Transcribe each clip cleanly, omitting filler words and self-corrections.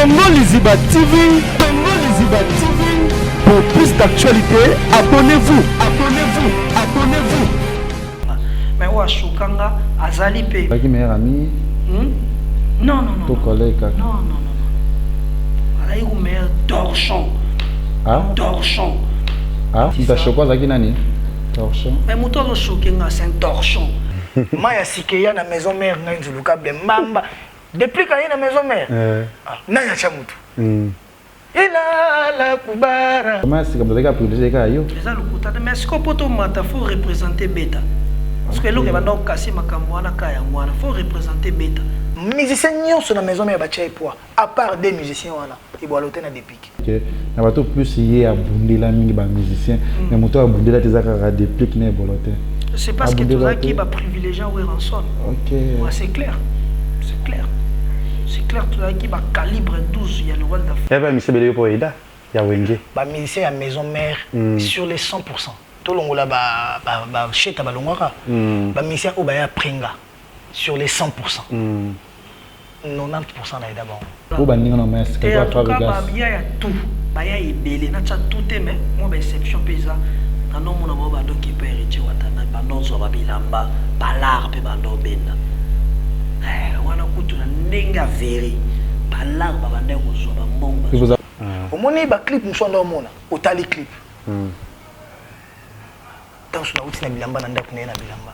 Congo Liziba TV, Congo Liziba TV. Pour plus d'actualités, abonnez-vous, abonnez-vous, abonnez-vous. Mais oyo ashoka nga azali mpe. Azalaki meilleur ami? Non, non, non. To collègue kaka? Non, non, non, non. Azalaki ko meilleur torchon. Ah? Torchon. Ah, moto ashoko azalaki nani? Torchon. Mais moto azochoke nga, c'est un torchon. Mai ya sika eya na maison mère ngai nzulukable mbamba depuis kaye na maison mère Eh. Ah, nani atya motu elala kubara. Mai ya sika moto azalaki aprivilégie kaka yo. Eza lokuta te, mais sikoyo mpo tomata, faut représenter beta, parce que eloko ebanda kokasi makambo wana ka yango wana, faut représenter beta. Musicien nyonso na maison mère batya ye poids, à part deux musiciens wana, Ebwalo te na Deplick. Ok, na bato plus ye abundela mingi bamusicien, mais moto oyo abundela te eza kaka Deplick na Ebolo te. C'est parce que Abundela tozalaki te. baprivilégié Werrason. Ok. Ouais, c'est clair, c'est clair, c'est clair, tozalaki bacalibre 12 ya le roi d'Afrique. Ya ba misebele yo mpo eda ya Wenge. Bamusicien ya maison mère, sur les 100, tolongola basheta balongwaka, bamusicien oyo baya prenga, sur les 100, 90 na eda bango. Oyo baninga na mai ya sika Et en kwa tout cas, Fabregas. Baya ya tout, baya ebele, natya tout te, mais mwa baexception mpe eza. Nanomona bao bandoki mpe Héritier Watana bandozwa babilamba balare mpe bandobenda. Eh, wana kutu na ndenge averi balare babandaki kozwa bambongo bazwa. Omoni baclip mosusu anda, omona otali clip, ntango mosusu nauti na bilamba na ndako na ye, na bilamba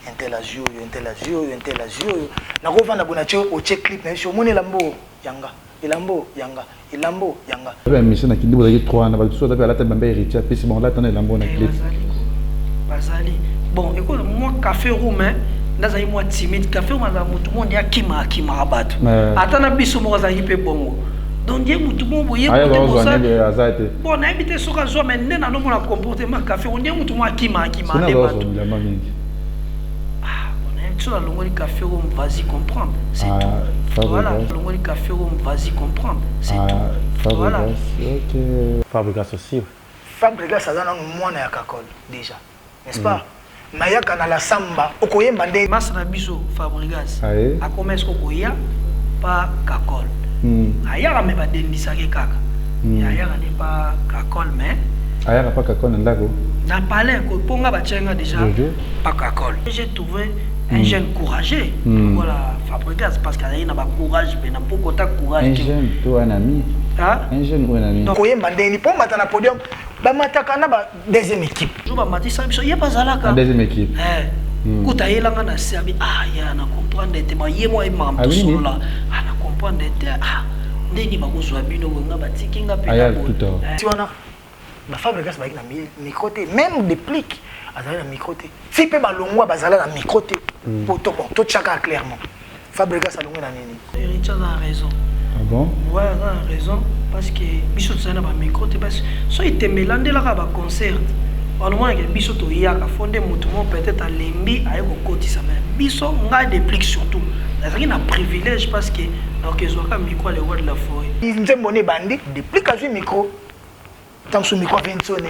un tel azwi oyo, un tel azwi oyo, un tel azwi oyo. Nakovanda boye, natie, otie clip na ye si, omoni elambo yanga, elambo yanga, elambo yanga. Bamusicien na kindi bozalaki 3 wana, bato mosusu aza mpe alata bamba Héritier apesi bango, alata na elambo na Eh, clip. Bazali ko bazali bon, ekola mwa Café Room nde azali mwa timide. Café Room azala motu mo nde akima, akimaka bato. Ata na biso moko azalaki mpe bongo, donc ye motu mo boye. Aya kote bazwa nde aza te. Bon, nayebi te soki azwa, mais nde nanomona comportement Café Room, nde motu mo akima, akima sona nde bazwa bato. bilamba mingi. Ah, bon, nayebi soki alongoli Café Room, vas-y comprendre, c'est Ah, tout. Fabregas. Voilà, alongoli Café Room, vas-y comprendre, c'est Ah, tout, voilà. Fabregas, ok. Fabregas aussi. Fabregas aza nanu mwana ya Kakol déjà, n'est-ce pas? Mayaka na la samba, okoyemba nde. Masa na biso Fabregas Aye. akoma eske okoya pa Kakol? Ayaka, me badendisaki kaka. Ayaka ne pa Kakol, mais Ayaka pa Kakol na ndako. Na palais mpo nga batianga déjà. Jojo. Pa Kakol, j'ai trouvé un jeune courageux lokola Fabregas, parce que azalaki na bacourage mpe na mpo kota Un courage te. jeune to un ami? Ah? Un jeune ou un ami? Non. Koyemba ndeni mpo mata na podium, bamataka na ba deuxième équipe. Jo bamatisa biso, ye bazalaka Na deuxième équipe. Eh, kuta ayelanga na se, abi ah ya na comprendre te, ba ye mo ayebaka. Ah, oui, Tosolola, ah na comprendre te, ah ndeni bakozwa bino boye, nga batiki nga mpe Aya na boye. tout or. Eh, Ti wana baFabregas bazalaki na micro te, même Deplick azali na micro te, ti mpe balongwa bazala na micro te. Po to bon, totiaka clairement, Fabregas alongwe na nini? Héritier aza na raison. Ah bon? Ouais, aza na raison, parce que biso tozali na bamicro te, parce so etembe elandelaka baconcert wanomonake biso toyaka fo nde motu moko peut-être alembi aye kokotisa, mais biso, ngai Deplick surtout, nazalaki na privilège parce que nakokezwaka micro ya le roi de la forêt. Nzembo ne ebandi, Deplick azwi micro, ntango mosusu micro Vinsone,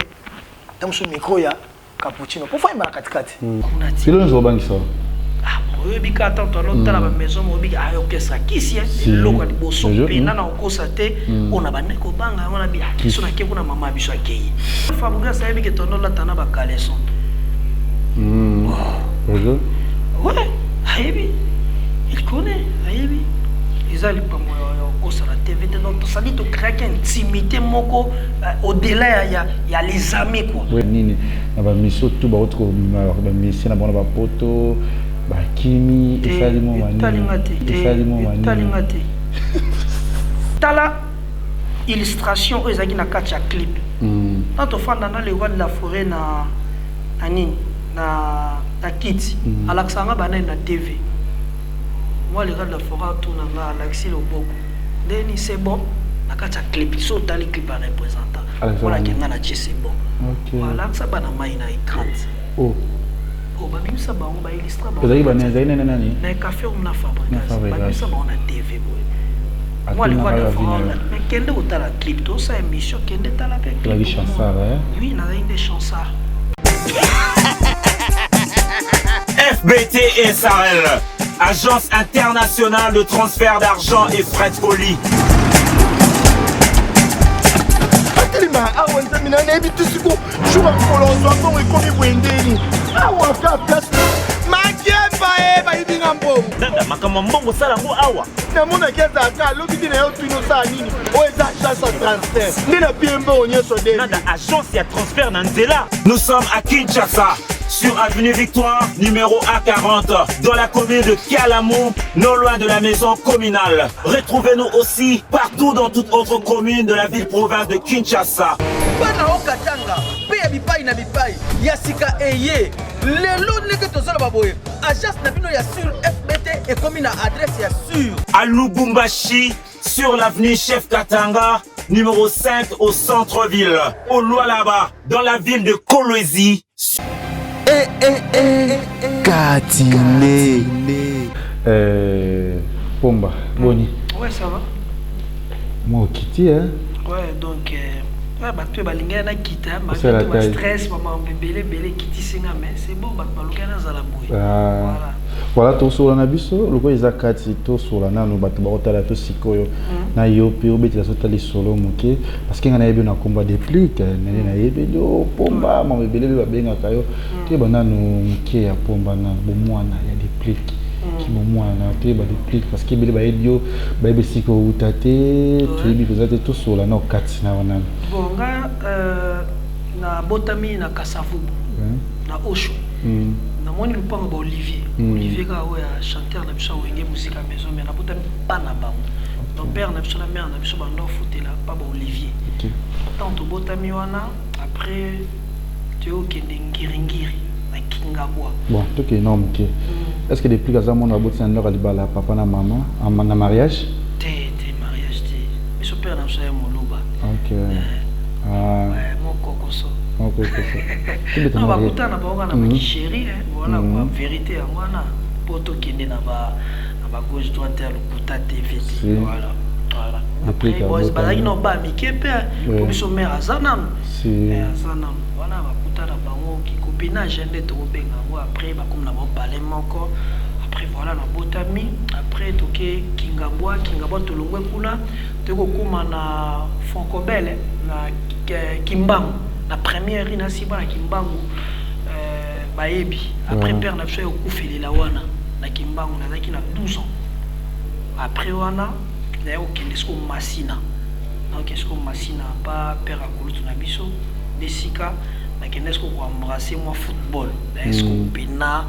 ntango mosusu micro ya Cappuccino, po fo yemba na katikati. Kuna ti Silo nyonso obangisa. Ah, oyebi ka tanto alotala bamaison, oyebi ah orchestre akisi Si. eloko ya liboso Bonjour. mpena na kokosa te, oyo na bandaki kobanga yango na bi ah, biso nake kuna, mama ya biso akei. Fabregas ayebi ke tondo olata na bacaleçon. Bonjour. Ouais, ayebi, il connaît, ayebi. Eza likambo ya kokosala TV te, donc tosali, tocréaki intimité moko au-delà ya les amis quoi. Boye nini na bamisio tu bauti kobima, bamisio na bango na bapoto bakimi, esali mo Etalinga te. manini, esali mo Etalinga manini? te. Tala illustration oyo ezalaki na kati ya clip. Ntan tofanda na le roi de la forêt na nini, na kiti, alakisaka nga banani na TV. Moi, le roi de la forêt atuna nga, alakisi loboko ndeni, c'est bon. Na kati ya clip, so otali clip ya représentant Alakisa monaki bango. nga na tie, c'est bon. Ok. Alakisa bana mai na écran. Oh. Oh, babimisa bango, baillustre bango. Ezalaki banani? Ezalaki nani nani? Na Café Room na Na Fabregas. Fabregas. Babimisa bango na TV boye. Moi, le roi de Atunaka forêt, vino. mais kende kotala clip, tosala émission, kende tala mpe clip. Ozalaki chansard, eh? Oui, nazalaki nde chansard. FBT SARL. Agence internationale de transfert d'argent et frais de colis. Atelema awa, nzambe na nayebi te siko jour ya mokolo ozwa mbongo ekomi boye ndeni awa ka place makemba e bayibi nga mbongo. Nanda, makambo ya mbongo osala yango awa. Namonaki azalaka alobi te na yo tuni osala nini, oyo eza agence ya transfert nde na pie mbongo nyonso nde. Nanda, agence ya transfert na nzela. Nous sommes à Kinshasa, sur avenue Victoire, numéro A40, dans la commune de Kalamu, non loin de la maison communale. Retrouvez-nous aussi partout dans toute autre commune de la ville-province de Kinshasa. Bana okatanga mpe ya bipai na bipai ya sika eye lelo ndenge tozoloba boye, agence na bino ya sur FBT ekomi na adresse ya sur. À Lubumbashi, sur l'avenue Chef Katanga, numéro 5 au centre-ville. Au Lualaba, dans la ville de Kolwezi. Eh, eh, eh, Katine. Pomba, boni? Ouais, ça va. Moi okiti, hein? Ouais, donc ouais, bato oyo balingaki nakita Osala malgré taille. Stress, bamakambo ebele ebele ekitisi nga, mais c'est bon, bato balukaki nazala boye. Ah. Voilà. Voilà, tosola na biso lokola eza kati, tosola nanu bato bakotala to sikoyo na yo mpe obetela so ta lisolo moke, parce que ngai nayebi na komba Déplique nani, nayebeli o Pomba mama ebele mpe babengaka yo. Toyeba nanu moke ya Pomba, nanu bomwana ya Déplique, ki bomwana, toyeba Déplique, parce que ebele bayebi yo, bayebi esika outa te, toyebi mpenza te. Tosola na okati na yo nanu. Bon, nga nabotami na Kasavubu, na Osho. Namoni lupango ba Olivier. Olivier kaka oyo ya chanteur na biso ya Wenge Musica Maison, mais nabotami pa na bango. Donc père na biso na mère na biso bando ofutela pa ba Olivier. Ntango tobotami wana, après toyokende Ngiringiri na Kingabwa. Bon, tokende nao moke. Est ce que Déplique aza mwana aboti na ndako ya libala ya papa na mama, na mariage? Te te, mariage te. Biso père na biso ya moluba. Ok. Ah. Mokokoso. Mokokoso. Non, bakutana bango na bakisheri wana kwa vérité yango wana mpo tokende na ba gauche droite ya lokuta tv te. Voilà. Après, bon, bazalaki na ba mike mpe po biso mare aza nanu, aza nanu wana, bakutana bango kicopinage nde tokobenga yango. Après bakomi na bango palais moko. Après voilà, nabotami. Après toke Kingabwa. Kingabwa, tolongwe kuna, toyei na Foncobele na Kimbangu, na première rue na Siba na Kimbangu. Bayebi après père na biso okufelela wana na Kimbangu, nazalaki na 12 ans. Après wana naye kokende siko Masina, nakokende siko Masina pa père akolutu na biso nde sika nakende siko koembrasser mwa football, naye siko mpena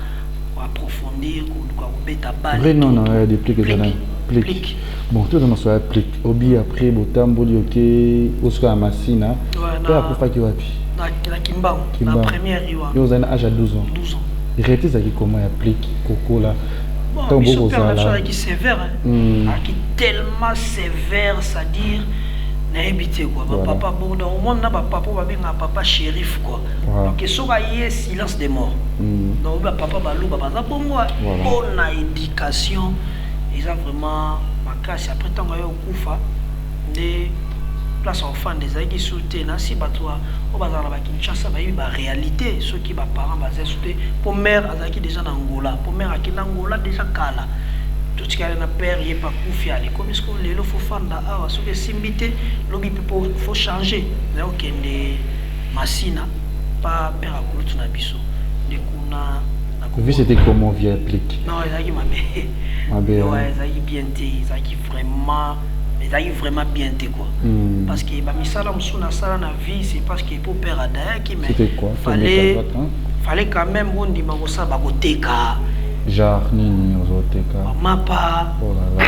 koapprofondir, koluka kobeta balle. Vrai nom na Déplique eza na Plique. Bon, toza na so ya Plique obi. Après botamboli, oke osuka na Masina, mpe akufaki wapi? Na Kimbangu, na première rue wana. Yo ozali na âge ya 12 ans? 12 ans. Réalité ezalaki comment ya Plique kokola? Bon, biso père na biso azalaki sévère, azalaki tellement sévère, c'est-à-dire nayebi te quoi. Bapapa bongo, donc omona na bapapa oyo babengaka papa shérif quoi. Donc soki aye, silence de mort. Donc oyo bapapa baluba baza bongo mpona éducation eza vraiment makasi. Après ntango aye okufa nde place ofanda ezalaki su te. Nasi bato oyo bazala na bakinshasa bayebi baréalité, soki baparent baza su te, mpo mare azalaki déjà na Angola, mpo mare akenda Angola déjà kala. Totikali na père, ye mpe akufi. Ale komi sikoyo lelo fofanda awa, soki esimbi te lobi mpe faut changer. Naye okende Masina pa père akulutu na biso nde kuna. Vie c'était comment, vie Plique? Non, ezalaki mabe. Mabe? Ouais, ezalaki bien te, ezalaki vraiment bien te quoi. Parce que bamisala mosusu nasala na vie, c'est parce que po père adayaki, mais C'était quoi? Fallait quand même ondima kosala, bakoteka. Genre nini ozoteka? Mapa. Oh là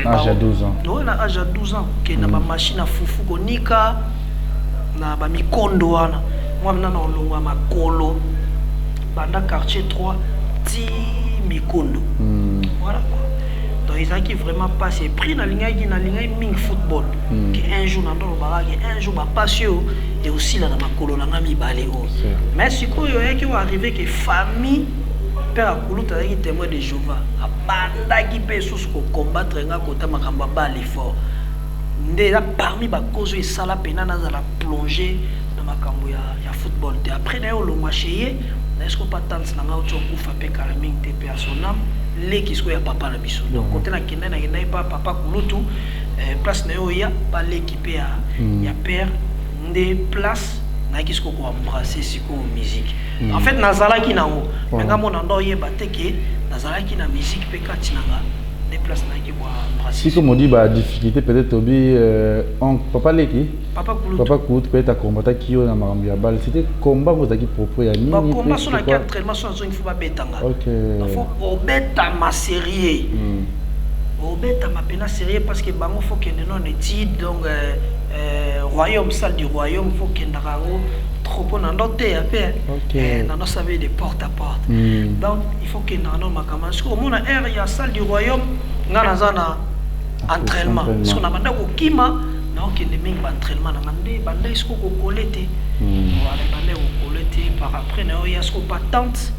là, âge à 12 ans? Ouais, na âge à 12 ans, kokende na bamachine ya fufu, konika na bamikondo wana. Mwa mina na olongo ya makolo banda quartier 3 ti mikondo. Voilà quoi. Donc ezalaki vraiment mpasi. Et puis nalingaki mingi football. Ke un jour nando lobaka ke un jour bapasi oyo ekosila na makolo na nga mibale oyo. Mais sikoyo oyaki oyo arrivé ke famille père akuluta azalaki témoin de Jéhovah, abandaki mpe lisusu kocombattre nga kota makambo ya bale fort. Nde eza parmi bacause oyo esala mpena nazala plongé na makambo ya football te. Après naye olongwa chez ye, naye siko pa tante na nga oti okufa mpe kala mingi te, mpe ya son âme. Leki sikoyo ya papa na biso. Donc kote nakenda, nakendaki pa papa kulutu, place na ye oya baleki mpe ya père nde place nayaki sikoyo koembrasser sikoyo musique. En fait, nazalaki nango, mais nga mona ndo oyeba te ke nazalaki na musique mpe kati na nga nde place nayaki koembrasser. Si comme on dit ba difficulté, peut-être obi papa leki. Papa kulutu. Papa kulutu peut-être akombataki yo na makambo ya bale. C'était combat ngo ezalaki propos ya nini? Bakomba mpe so c'était naki quoi? Entraînement so nazongi, faut babetanga. Faut obetama sérieux, obetama mpena sérieux, parce que bango faut kende non étude. Donc royaume, salle du royaume, faut kendaka yango trop mpo na ndo teya mpe. Na ndo sabe de porte à porte. Donc il faut kendaka no makambo. Soki omona aire ya salle du royaume, nga naza na entraînement. Entraînement. Soki na banda kokima, naokende mingi baentraînement na nga nde banda siko kokole te. Voilà, banda kokole te. Par après nayoya siko patente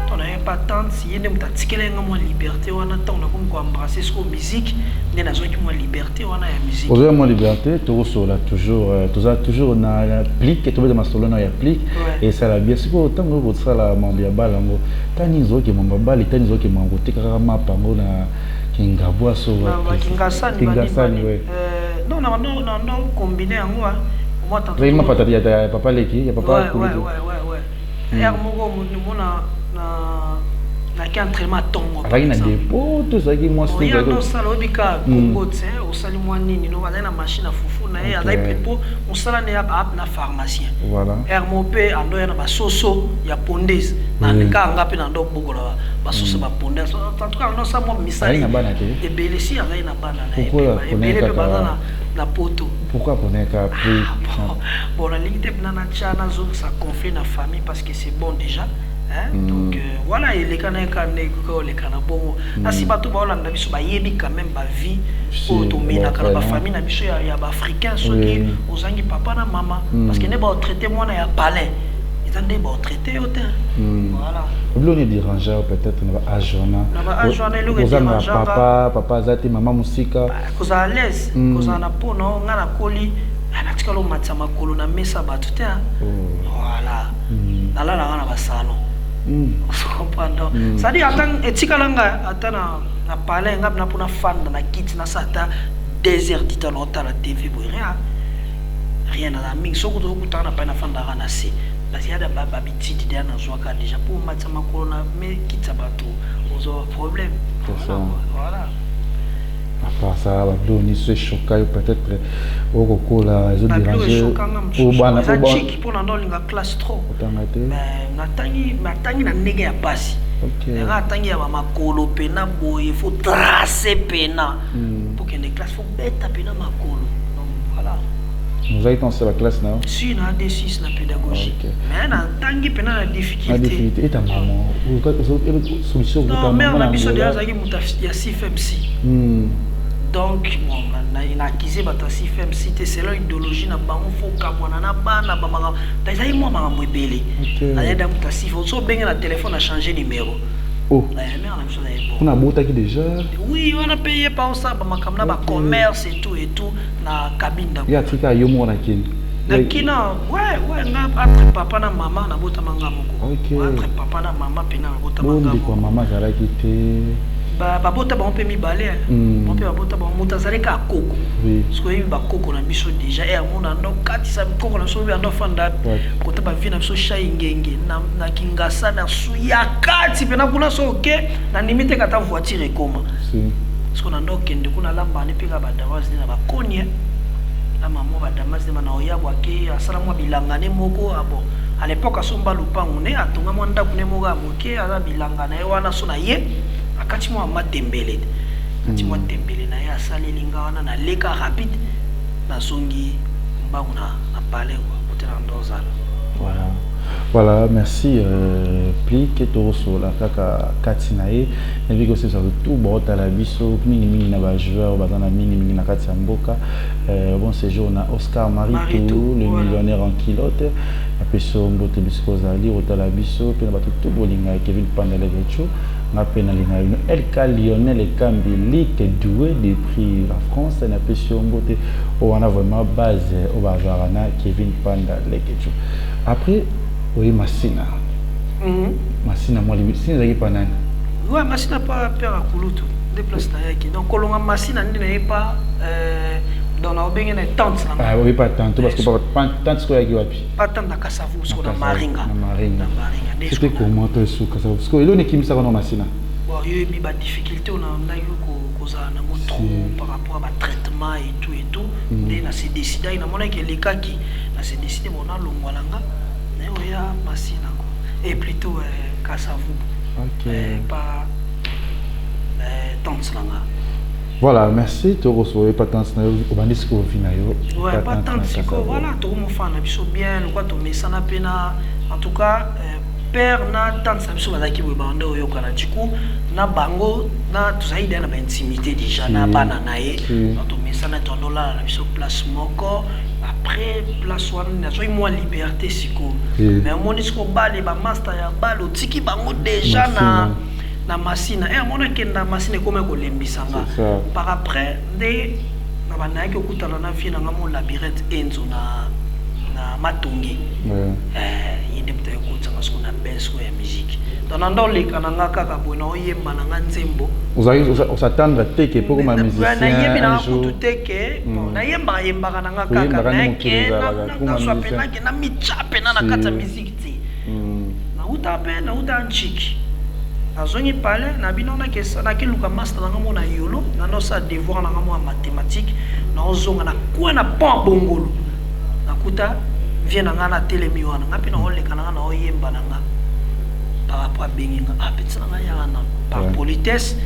to naye patente, ye nde moto atikela nga mwa liberté wana. Ntango nakomi koembrasser siko musique, nde nazwaki mwa liberté wana ya musique. Ozwa mwa liberté. Tokosola toujours, toza toujours na plique, tobeta masolo na ya plique. Esala bien. Sikoyo ntango oyo kosala mambo ya bala yango, tani ezoki mambo ya bale, tani ezoki mambo kotekaka mapa yango na Kingabwa so? Kingasani. Kingasani, ouais. Non, na combine yango omwa tantôt. Ozalaki mapata ya papa leki ya papa kulutu. Ouais. Heure moko mona na naki entraînement ntongo, par Azalaki na exemple. dépôt to ezalaki mwasi? Oya nosala, oyebi kaka Congo te, osali mwa nini no, azali na machine ya fufu na ye. Azali mpe mpo mosala na ye na pharmacien. Heure moko mpe ando ya na basoso ya pondese na kaka nga mpe na ndo bokola basoso bapondese. En tout cas, nosala mwa misala Azali na bana te? ebele. Si, azali na bana na ye. Pourquoi Ebele mpe kaka baza na poto. Pourquoi poneka prix? Bon, nalingi te mpena natya, nazongisa conflit na famille, parce que c'est bon déjà, hein? Donc voilà, eleka na ye kaka nde ekoki oleka na bongo. Nasi bato baolanda biso bayebi quand même bavie Si, oyo tomenaka na bon, bafamille na biso ya baafricain. Soki ozangi papa na mama, parce que nde baotraite mwana ya palin, eza nde baotraite yo te. Voilà. Biloko nini déranger peut-être na baage wana? Na ba-âge wana, eloko Kozanga edérangeaka- papa, papa aza te, mama mosika. Kozala à l'aise, kozala na po na nga nakoli, natikala omatisa makolo na mesa bato te, hein. Voilà, nalalaka na basalon. Comprendre? Donc, c'est-à-dire ata etikala nga ata na palais, nga mpena mpona fanda na kiti, nasala ata 2 heures du temps, naotala TV boye, rien rien. Naza mingi soki tokutaka na pai, nafandaka na se, parce que yada babitidi deya nazwaka déjà mpo omatisa makolo na me kiti ya bato, ozwa problème. C'est ça. Voilà, quoi. Voilà. À part ça, babiloko nyonso echoka yo peut-être okokola, Babiloko ezodéranger eshokanga mosusu eza chiki mpona ndo olinga classe trop. Otanga te? Mais natangi na ndenge ya pasi. Nga atangi ya bamakolo pena boye, faut trace pena po kende classe, faut beta pena makolo. Donc voilà. Ozalaki ntango osala classe na yo? Si, na D6 na pédagogie. Mais natangi pena na Na difficulté. Difficulté eta mama solution? Non, mère na biso deja azalaki moto ya CFMC. Donc bon, naakize bato ya CFMC te, selon idéologie na bango, faut kamwana na bana bamakambo ezali mwa makambo ebele. Azali da moto ya CIF, so obenge na telefone, achange numéro. Oh. Mère na biso azali bon. Mpona abotaki déjà? Oui, wana mpe ye pa osala bamakambo na bacommerce et tout et tout na Kabinda. Ye atika yo moko na Kini? Na Kina, ouais, nga entre papa na mama nabotama nga moko. Entre papa na mama mpena nabotama nga Bondeko ya moko. Mama azalaki te? Babota bango mpe mibale. Bango mpe babota bango, moto azali kaka koko. Soki oyebi bakoko na biso déjà, e amona ando katisa koko na biso, oyebi ando afanda kota bavie na biso shai ngenge na Kingasa na suya kati mpena kuna. So oke, nandimi te kata voiture ekoma. Soki na ndo okende kuna, lambani mpe kaka badamasi nde na bakoni na mama badamasi nde na oyabwa ake asala mwa bilanga ne moko. Ah bon, à l'époque asomba lupangu ne, atonga mwa ndako ne moko ya moke, aza bilanga na ye wana. So na ye akati mwa matembele, akati mwa tembele na ye, asaleli nga wana, naleka rapide, nazongi mbangu na palais kwa kote na ndo ozala. Voilà, merci Plique. Tokosola kaka kati na ye, nayebi kosepesa tout baotala biso, mingimingi na bajoueur baza na mingimingi na kati ya mboka. Bon séjour na Oscar Maritou, Maritou, le voilà. millionnaire en culotte. Apesi yo mbote bisika ozali kotala biso, mpe na bato to bolingaka Kevin Pandalevecho. Nga mpe nalingaka bino. LK Lionel Ekambi Lik doué depuis la France, napesi yo mbote. Oyo wana vraiment base oyo bazalaka na Kevin Panda Lekecho. Après oye Masina. Masina mwa libi sina ezalaki pa nani? Ouais, Masina pa père ya kulutu nde place nayaki. Donc kolonga Masina nde naye pa donc naobenge na tante na nga. Ah, oye pa tante, parce que pa tante sikoyo ayaki wapi? Pa tante na Kasavu, siko na Maringa. Na Maringa. Na Maringa nde. C'était comment to esu Kasavu? Sikoyo eloni ekimisaka na Masina? Bon, yoyebi badifficulté oyo nandaki kozala nango trop par rapport à batraitement et tout et tout. Nde na se décidaki, namonaki elekaki, na se décide, bon, nalongwa na nga, naye oya Masina ko et plutôt Kasavubu. Pa tante na nga. Voilà, merci. Tokosoye pa tante na yo, obandi sikoyo vie na yo. Ouais, pa tante sikoyo, voilà, tokomofana na biso bien lokwa tomesana mpe na, en tout cas, père na tante na biso bazalaki boye, bande oyokana. Du coup na bango na tozalaki deya na baintimité déjà na bana na ye. Donc tomesana, tondolala na biso place moko. Après place wana nazwaki mwa liberté sikoyo. Mais omoni sikoyo bale bamaster ya bale otiki bango déjà na Masina e, amoni akenda Masina, ekoma kolembisa nga. C'est ça. Par après nde na bandaki okutana na vie na nga mo Labyrinthe Enzo na Matonge. Ye nde moto ayokotisanga siko na ben siko ya musique. Donc na nda oleka na nga kaka boye, na oyemba na nga nzembo. Ozalaki osatendre te ke mpo koma musicien? Nayebi na nga kutu te ke bon, nayembaka yembaka na nga kaka. Koyembaka nde mokili nayeke ezalaka, koma nazwa musicien. Mpenake na mitya mpena na kati ya musique te. Nauta mpe nauta ntiki, nazongi palais na bino, nakeluka master na nga mo na yolo, nanosala devoir na nga mo ya mathématique. Naozonga na coin na pont Bongolo, nakuta vie na nga natelemi wana, nga mpe naoleka na nga, naoyemba na nga. Par rapport abengi nga: "Ah, petit na nga, yaka nano." Par politesse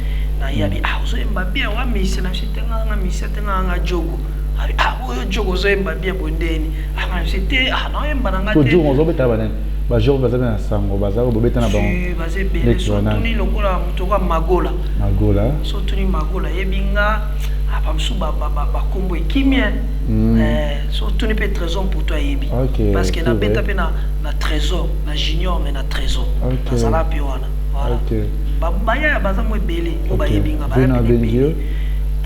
nayabi: "Ah, ozoyemba bien wa musicien?" Na biso te, nga nga musicien te, nga nga jogo. Abi: "Ah, oyo jogo, ozoyemba bien boye ndeni?" "Ah, nga na biso te, ah, naoyemba na nga to te." Jour ozobeta banani, bajour baza mpe na sango, baza bobeta na bango? Si, baza ebele. Neti So wana. Otuni lokola moto oka Magola. Magola. So otuni Magola, ayebi nga. Ah, bamosusu bakombo ekimi. So otuni mpe Trésor Mputu, ayebi. Parce que c'est nabeta vrai. mpe na Trésor, na Junior, mais na Trésor nazala mpe wana, voilà. Bayaya baza mo ebele oyo bayebi nga, baya Vena pene abengi yo? ebele.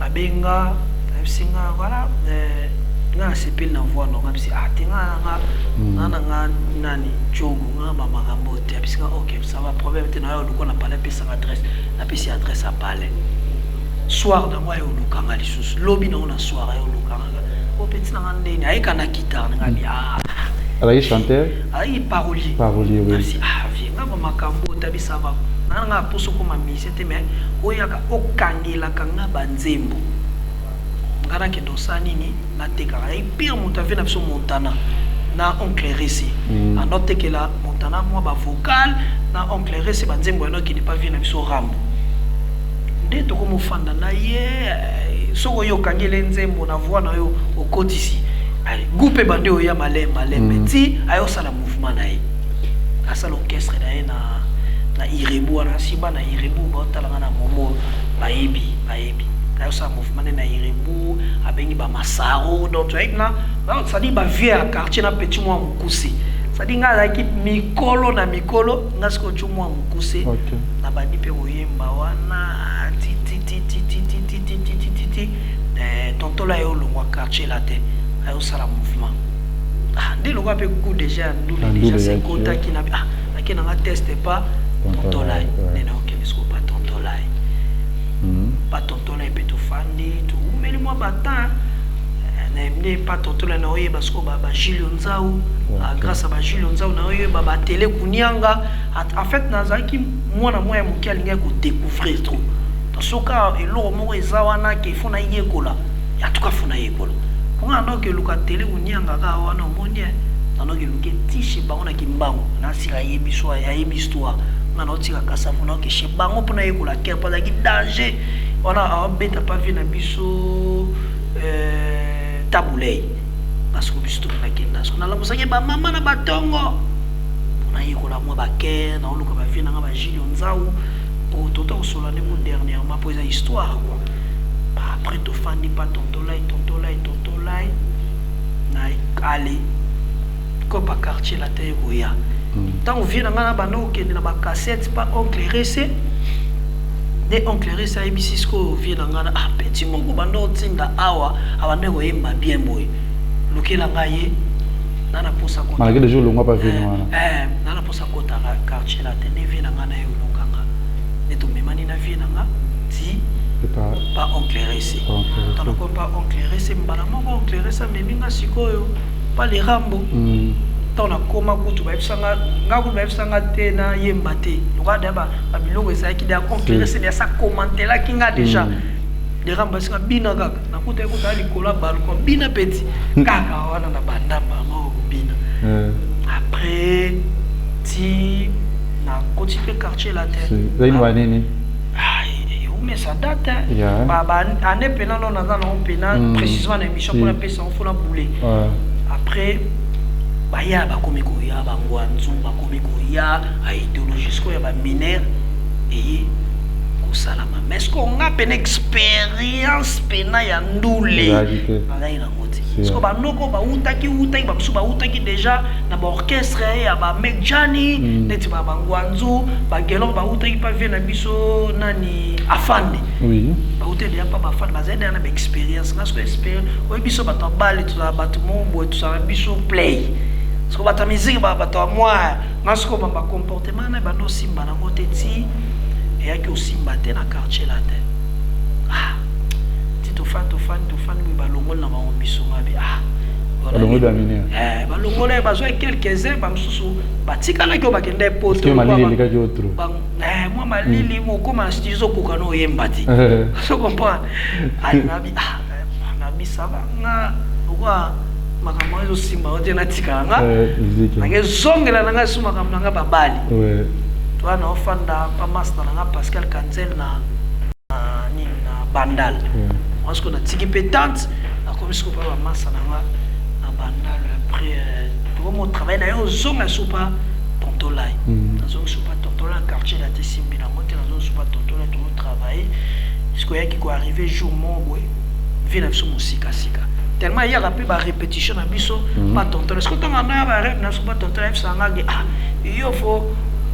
Abenga, ayebisi nga: "Voilà, nga nasepeli na voix nonga." Abisi: "Ah te, nga nanga nga na nga nani jogo, nga bamakambo te." Abisi nga: "Ok, ça va, problème te, na yo oluka na palais." Apesanga adresse, napesi adresse ya palais. Soir nango aye olukanga lisusu, lobi nango na soir aye olukanga: "O petit nanga, ndeni?" Ayeka na guitare nanga, abi: "Ah." Azalaki chanteur? Azalaki parolier. Parolier, oui. Abisi: "Ah vie, nga bamakambo otabisa ba nga nga poso koma musicien te, mais oyaka okangelaka nga banzembo, nga nakende osala nini, natekaka." Ayaki pire moto ave na biso Montana na oncle Resi. Anotekela Montana mwa bavocal na oncle Resi, banzembo yana okende pa vie na biso Rambo. Nde tokomofanda na ye, soki oyo okangeli nzembo na voix na yo, okotisi gu mpe bande oya malembe malembe ti ayosala mouvement na ye, asala orchestre na ye na Irebu wana. Nsima na Irebu baotalanga na momo, bayebi bayebi, ayosala mouvement nde na Irebu, abengi bamasaro. Donc toyaki na, c'est-à-dire bavieux ya quartier na petit mwa mokuse, c'est-à-dire ngai azalaki mikolo na mikolo, nga sikoyo tio mwa mokuse. Nabandi mpe koyemba wana ti ti ti ti ti ti ti ti ti ti ti ti tontola ye olongwa quartier la te, ayosala mouvement. Ah, nde lokwa mpe kuku déjà ya ndule. Ya ndule Déjà yaki, sekotaki na, ah, nake nanga teste pa Tontola tontola ye. ye, ouais. Nde naokende sikoyo pa tontola ye. Pa tontola ye mpe tofandi, toumeli mwa batin nde pa tontola na oyeba sikoyo bajulio Nzau. Ah, grâce à bajulio Nzau na oyeba batele kunianga. En fait nazalaki mwana mwa ya moke alingaki kodécouvrir trop. Donc soki eloko moko eza wana ke fo nayekola, en tout cas fo nayekola mponga nanoki eluka tele kunianga kaka wana. Omoni nanoki eluka etishe bango na Kimbangu, nasika ayebi so ayebi histoire nga naotika Kasavu, naoke chez bango mpo nayekola kere, mpo azalaki danger wana, aobeta pa vie na biso Tabulei. Parce que biso tokendakenda, so nalamusaki bamama na batongo nayekola mwa bakere, naoluka bavie nanga bajilio Nzau po tota kosola ndenge dernièrement, mpo eza histoire quoi. Après tofandi pa tontolai tontolai tontolai na ale kopa quartier la te ekoya. Ntango vie na ngai na banda kokende na bacassette pa oncle Rese, nde oncle Rese ayebisi sikoyo vie na ngai na: "Ah, petit moko banda otinda awa, abanda koyemba bien boye, lukela ngai ye, na na posa kota." Malgré déjà olongwa pa venu wana. Eh, na na posa kota quartier la te. Nde vie na ngai na ye olukanga. Nde tomemani na vie na nga ti pa oncle Rese. Ntango nakomi pa oncle Rese, mbala moko oncle Rese amemi nga sikoyo pa le Rambo. Ntango nakoma kutu bayebisa nga, nga kutu bayebisa nga te nayemba te, lokola deya babiloko ezalaki deya, oncle Rese deya sa commentelaki nga déjà. Le Rambo ayebisi nga bina kaka, nakutaki kutu aya likolo ya balcon, bina peti kaka wana na bandamba moko kobina. Après ti nakoti mpe Quartier Latin. Ezali na banini? Mais ça date, hein. Ba année pena non naza na pena précisément na émission pour pesa on faut na boule. Après baya bakomi koya bangwanzu, bakomi koya a idéologie sikoyo ya baminere eye kosalama, mais ce nga pena expérience pena ya ndule nazali nango te. Parce que banoko bautaki utaki, bamosusu bautaki déjà na baorchestre ya bamek jani, neti bangwanzu, bagelor bautaki pa vie na biso nani, afande. Bauti déjà pa bafande, bazali déjà na baexpérience. Nga siko expérience oyo, biso bato ya bale tozala bato moko boye, tozala biso play, siko bato ya musique, bato ya mwa. Nga siko bacomportement na bando osimba nango te, ti eyaki osimba te na Quartier Latin. Ah, ti tofandi, tofandi, tofandi boye, balongoli na bango biso ngabi. Ah. Balongoli baminere. Balongoli, bazwa quelques-uns, bamosusu batikalaki oyo bakende poto. Malili elekaki yo trop. Mwa malili, okóma na studio ozokoka na oyemba te, ozo comprendre. Nabi ah, nabi ça va, nga lokwa makambo wana ezosimba ngo te, natikala nga nake zongela na ngai su makambo na ngai babali. Toa na ofanda pa master na nga Pascal Kanzel na nini, na Bandal. Parce que natiki mpe tante, nakomi siko mpa bamasa na nga na Bandal. Après tokomi travail na ye, ozonga su pa tontolai, nazongi su pa tontolai. Quartier la te, simbi nango te, nazongi su pa tontolai, tozotravaille. Siko oyaki koarrive jour moko boye, vie na biso mosikasika tellement eyaka mpe barépétition na biso pa tontolai. Siko ntango ando barep na biso pa tontolai, ayebisanga ke ah, yo faut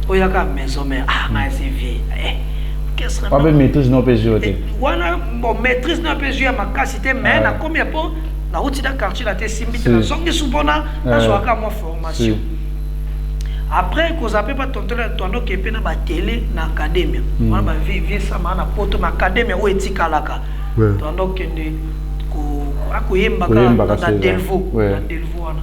oyaka Maison Mère. Ah, ngai esi vie wape maîtrise no mpe zio te. Wana bon, maîtrise no mpe zio ya makasi te, mais nakomi ya mpo nauti na Quartier la te, esimbi te, nazongi su mpona nazwaka mwa formation. Après kozala mpe batontolo toandoke mpe na batele na academia wana, bavie sama na poto na academia oyo etikalaka, toandokende akoyembaka na Delvo, na Delvo wana.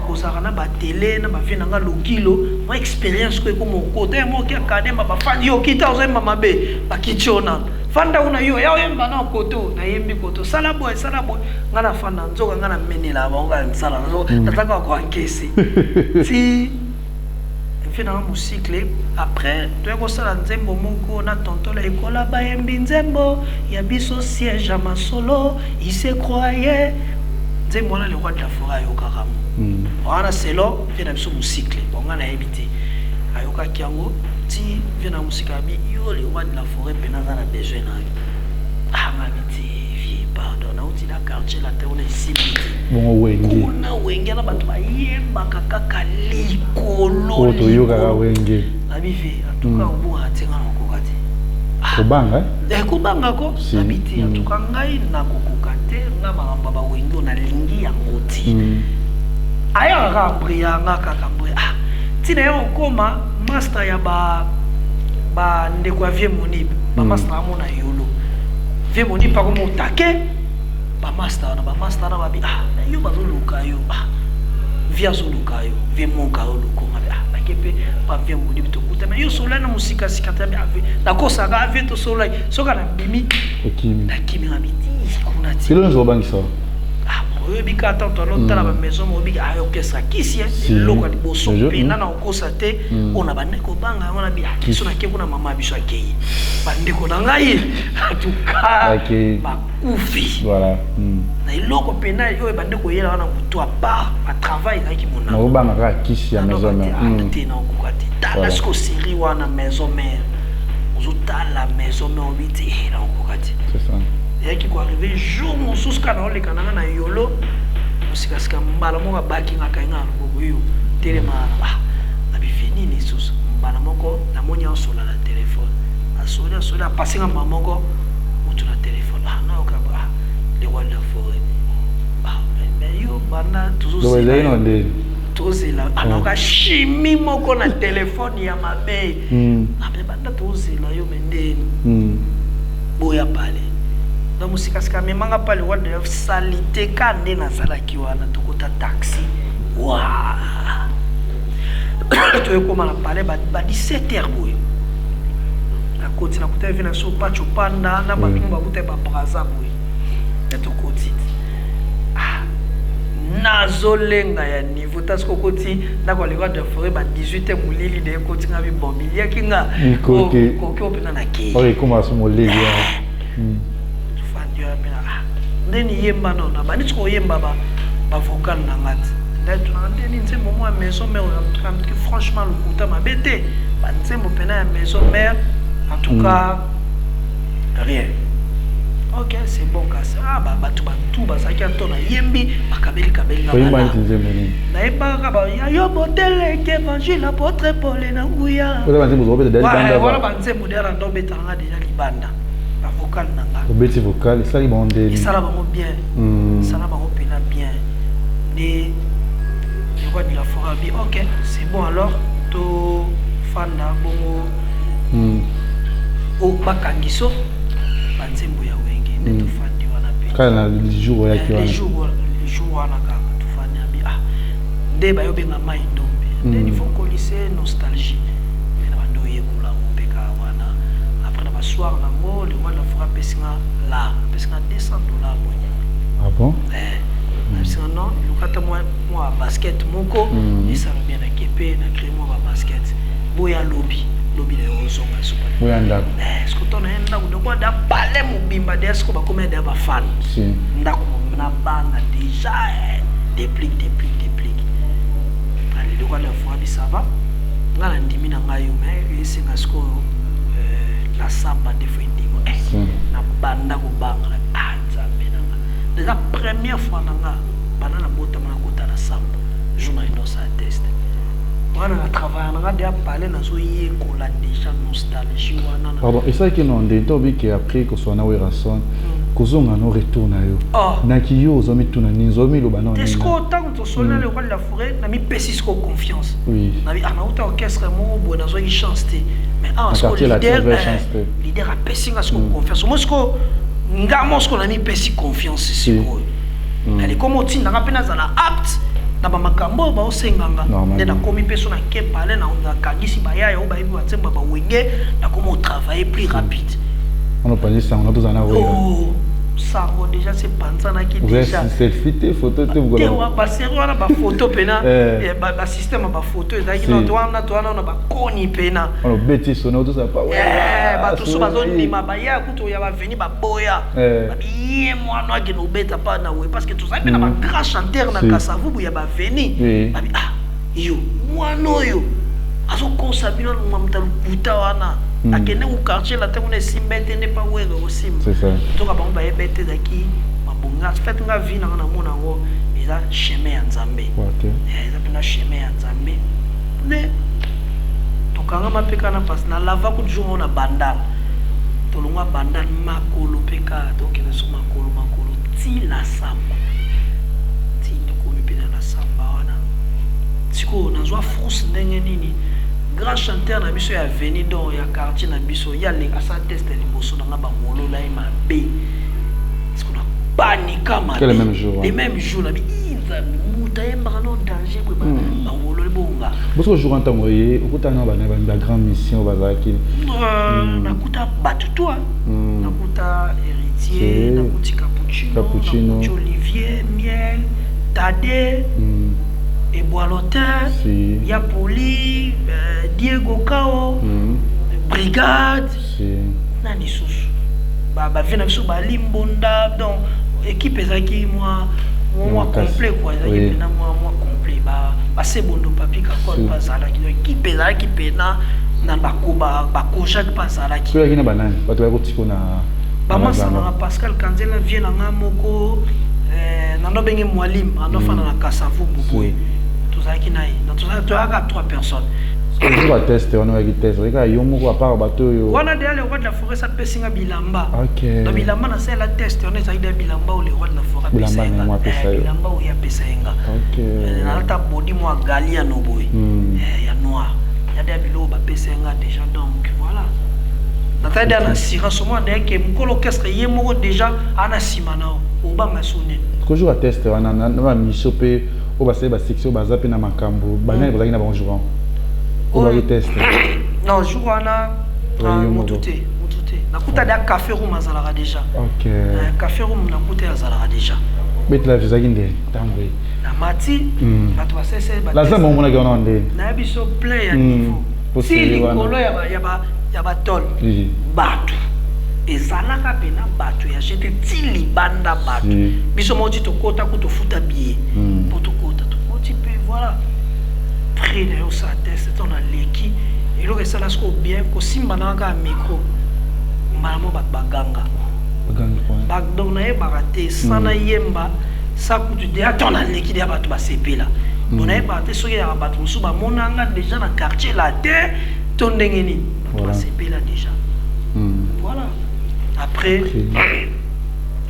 Kozalaka na batele na bavie na nga lokilo mwa expérience ko ekoma okota ya moki academia, bafandi, yo kita, ozoyemba mabe, bakiti yo nano, fanda kuna, yo ya oyemba na koto, nayembi koto, sala boye, sala boye. Nga na fanda, nzoka nga na menela bango kaka misala, nazalaka koankese ti mfe nanga mocycle. Après toya kosala nzembo moko na tontola ekola, bayembi nzembo ya biso siège ya masolo, il se croyait. Nzembo wana, le Roi de la Forêt ayokaka yango wana selon vie na biso mocycle. Bon, nga nayebi te, ayokaki yango ti vie na mosika abi yo, le Roi de la Forêt mpena aza na besoin na yo. Ah, nga bi te, vie, pardon, nauti na Quartier la te, wana esimbi te. Bongo Wenge? Kuna Wenge na bato bayembaka kaka likolo. Oyo toyokaka Wenge. Nabi vie, en tout cas obungaka te, nga nakokoka te. Kobanga? Kobanga ko, nabi te, en tout cas ngai nakokoka te, nga makambo ya bawenge oyo nalingi yango te. Ayaka kaka mbri yanga kaka mbri. Ah, ntina ye okóma master ya bandeko ya vie Monib, bamaster amona yolo vie Monib akoma otake bamaster wana, bamaster wana babi ah, yo bazoluka yo, ah, vie azoluka yo, vie moka oluka nga. Ah, nake mpe pa vie Monib, tokutana, yo solai na mosikasika te, nakosaka avie tosolai, soki nabimi nakimi, nga biti kuna ti. Kilo nyonso obangisa. Ah, oyebi kaka ntango tolotala bamaison, oyebi ah, orchestre akisi eloko ya liboso mpena na kokosa te oyo na bandeko kobanga yango na bi biso. Nake kuna, mama biso akei, bandeko na ngai atuka bakufi na eloko mpena oyo ebandi koyela wana motu à part batravail ezalaki. Monakobanga kaka kisi ya Maison Mère. Te, nakokoka te. Tala siko série wana Maison Mère, ozotala Maison Mère, obi te, nakokoka te. Eyaki koarrive jour mosusu kaka naoleka nanga na yolo mosikasika, mbala moko abakingaka nga na loboko, yo telema. Ah, nabife nini lisusu? Mbala moko namoni asola na telefone, asoli, asoli, apasi nga mbala moko motu na telefone. Ah, nayoka ah, le Roi de la Forêt. Ah, mais yo banda tozozela. Tozela anaoka chimie moko na telefone ya mabe. Abe banda tozela yo me ndeni. Boya pale donc mosikasika amemanga pale wana salite ka nde nazalaki wana. Tokota taxi wa, toyekoma na palais ba 17 heures boye. Nakoti, nakuta evi na so Pacho Panda na bato mo bakuta babraza boye. Nde tokoti, ah, nazolenga ya niveau ta soki okoti ndako ya le roi de forêt ba 18 heures, molili de ekoti nga bibon biliaki nga. Bikoki. Koki oyo mpena nakei. Oyo ekóma so molili. Tofandi wana mpena, ah, ndeni yemba no na bandi soki oyemba bavocal na nga te. Nde tunaka ndeni nzembo moko ya Maison Mère oyo, franchement lokuta mabe te, banzembo mpena ya Maison Mère, en tout cas rien. Ok, c'est bon. Kasi ah, bato batu bazalaki ato nayembi, bakabeli kabeli nga. Oyemba bana. Neti nzembo nini? Nayebaka ya yo boteleke évangile apôtre Paul na nguya. Oza banzembo ozobeta deya libanda? Wana banzembo deya na ndo obetaka nga deja libanda, bavocal na nga. Obeti vocal, esali bango ndeni? Esala bango bien. Esala bango mpena bien. Nde le roi de la forêt abi: ok, c'est bon, alors tofanda bongo. Bakangiso banzembo ya Wenge nde tofandi wana mpe. Kaka na jour oyaki le wana? Jour, le jour wana kaka tofandi, abi ah, nde bayobenga Mai Ndombe nde il faut kolise nostalgie nde na bando oyekola yango mpe kaka wana. Après na basoir nango, le roi de la forêt apesinga la apesinga 200 $ boye. Ah bon? Apesinga non, lukata mwa basket moko. Esala bien, nake mpe na créé mwa babasket boya lobi lobi na yo ozonga supa. Oya ndako. Siko to na ye ndako ndeko da palais mobimba de siko bakomi deya bafan. Si. Ndako na bana déjà, déplique déplique déplique. Ale le roi de la forêt bi: ça va, nga na ndimi na ngai yo, mais esenga sikoyo na samba nde fo endimo. Si. Na banda kobanga na ah, Nzambe na nga, déjà première fois na nga banda na botama na kota na samba jour na inosa ya test wana na travail na nga deya palais, nazoyekola déjà nostalgie wana na Pardon, esalaki no nde to obiki après koswana Werrason, kozonga no retour na yo? Oh. Naki yo ozwa mituna nini, ozwa miloba no te nini? Sikoyo ntango tosoli na le roi de la forêt, namipesi sikoyo confiance. Nabi ah, nauta orchestre moko boye, nazwaki chance te, mais awa Na sikoyo Quartier Latin, leader, ozwaki chance te. Leader apesi nga sikoyo confiance omo sikoyo nga mo sikoyo namipesi confiance sikoyo. Ale komo otindanga mpe nazala apte na bamakambo oyo baosenganga. Normalement. Nde nakomi mpe so nake pale, nakangisi bayaya oyo bayebi banzembo ya bawenge, nakomi otravailler plus rapide. Wana opanzi sango na tozala na Wera? Oh, sango déjà se panzanaki déjà. Selfie te, photo te? Te. Mokolo Baserie wana, bafoto mpena. Basystème ya bafoto ezalaki na wana to wana na bakoni mpena. Wana obeti sono, tozala pa. Bato so bazondima baya kutu ya baveni baboya. Babi ye mwana akende obeta pa na we, parce que tozali mpe na bagrand chanteur na Kasavubu ya baveni. Babi ah, yo mwana oyo azokosa bino, alongwa moto alukuta wana, akende ku Quartier Latin kuna, esimba ete nde pa Wenge kosimba. C'est ça. Toka bango bayeba ete ezalaki mabonga. Fait nga vie nanga namona yango eza chemin ya Nzambe. Eza mpena chemin ya Nzambe nde tokangama mpe kana mpasi na lava kutu jour moko na Bandal. Tolongwa Bandal makolo mpe kaka tokende so makolo makolo ti na samba, ti tokomi mpena na samba wana. Sikoyo nazwa frousse ndenge nini, grand chanteur na biso ya veni don ya quartier na biso ye asala test ya liboso na nga, bawolola ye mabe. Siko na panika mabe. Que le même jour, Le hein. même jour na bi ii, Nzambe, moto ayembaka no danger boye, bawololi bonga. Bosiko jour ntango ye okutana na bana bagrand mission bazalaki? Nakuta bato to nakuta Héritier, nakuti Capuccino, Cappuccino. nakuti Olivier Miel, Tade, Eboalotin, ya Poli, Diego Kao, Brigade, na lisusu bavie na biso balimbonda. Donc équipe ezalaki mwa Makasi. complet quoi, ezalaki mpena mwa complet. Basebondo Papi Kakol mpe azalaki. Donc équipe ezalaki mpena na bakojak mpe azalaki. Soyaki na banani bato baya kotika na Bamasa nanga Pascal Kanzela, vie na nga moko, nando benge Mwalim, andofanda na Kasavubu boye. Tozalaki na ye, toyaka trois personnes. Ba test wana oyaki test oyaki kaka yo moko à part bato oyo? Wana deya le roi de la forêt apesi nga bilamba. Donc bilamba nasalela test wana ezalaki deya bilamba oyo le roi de la forêt apesa Bilamba ye na nga. yango apesa yo. Bilamba oyo apesa ye nga. Nalata body mwa galiano boye, ya noir, ya deya biloko bapesa ye nga déjà. Donc voilà, natali deya na assurance omona deya ke mokolo orchestre ye moko déjà ana nsima na yo, obanga so nini. Toujours test wana na bamisio mpe oyo basali basection baza mpe na makambo banani bazalaki na bango jour wana oyo baki test? Non, jour wana Ouais, yo motu moko. te, motu te. Nakuta deya Café Room azalaka déjà. Café Room nakuta azalaka déjà. Betela ezalaki nde ntango ye? Na mati bato basese. Laza omonaki wana ndeni? Nayebi so plein ya niveau Po ti seri wana. likolo ya batole. Bato ezalaka mpena bato ya jete ti libanda bato. Biso moko ti tokota ku tofuta billet mpo tokota, tokoti mpe voilà, prix na yo osala test to naleki. Eloko esala sikoyo bien, kosimba na kaka micro, mbala mo bato baganga. Bagangi point. Donc nayebaka te sa nayemba sa kutu deya to naleki deya bato basepela. Bon, nayebaka te soki eyaka bato mosusu bamonanga déjà na Quartier Latin to ndenge nini, bato basepela déjà. Voilà, après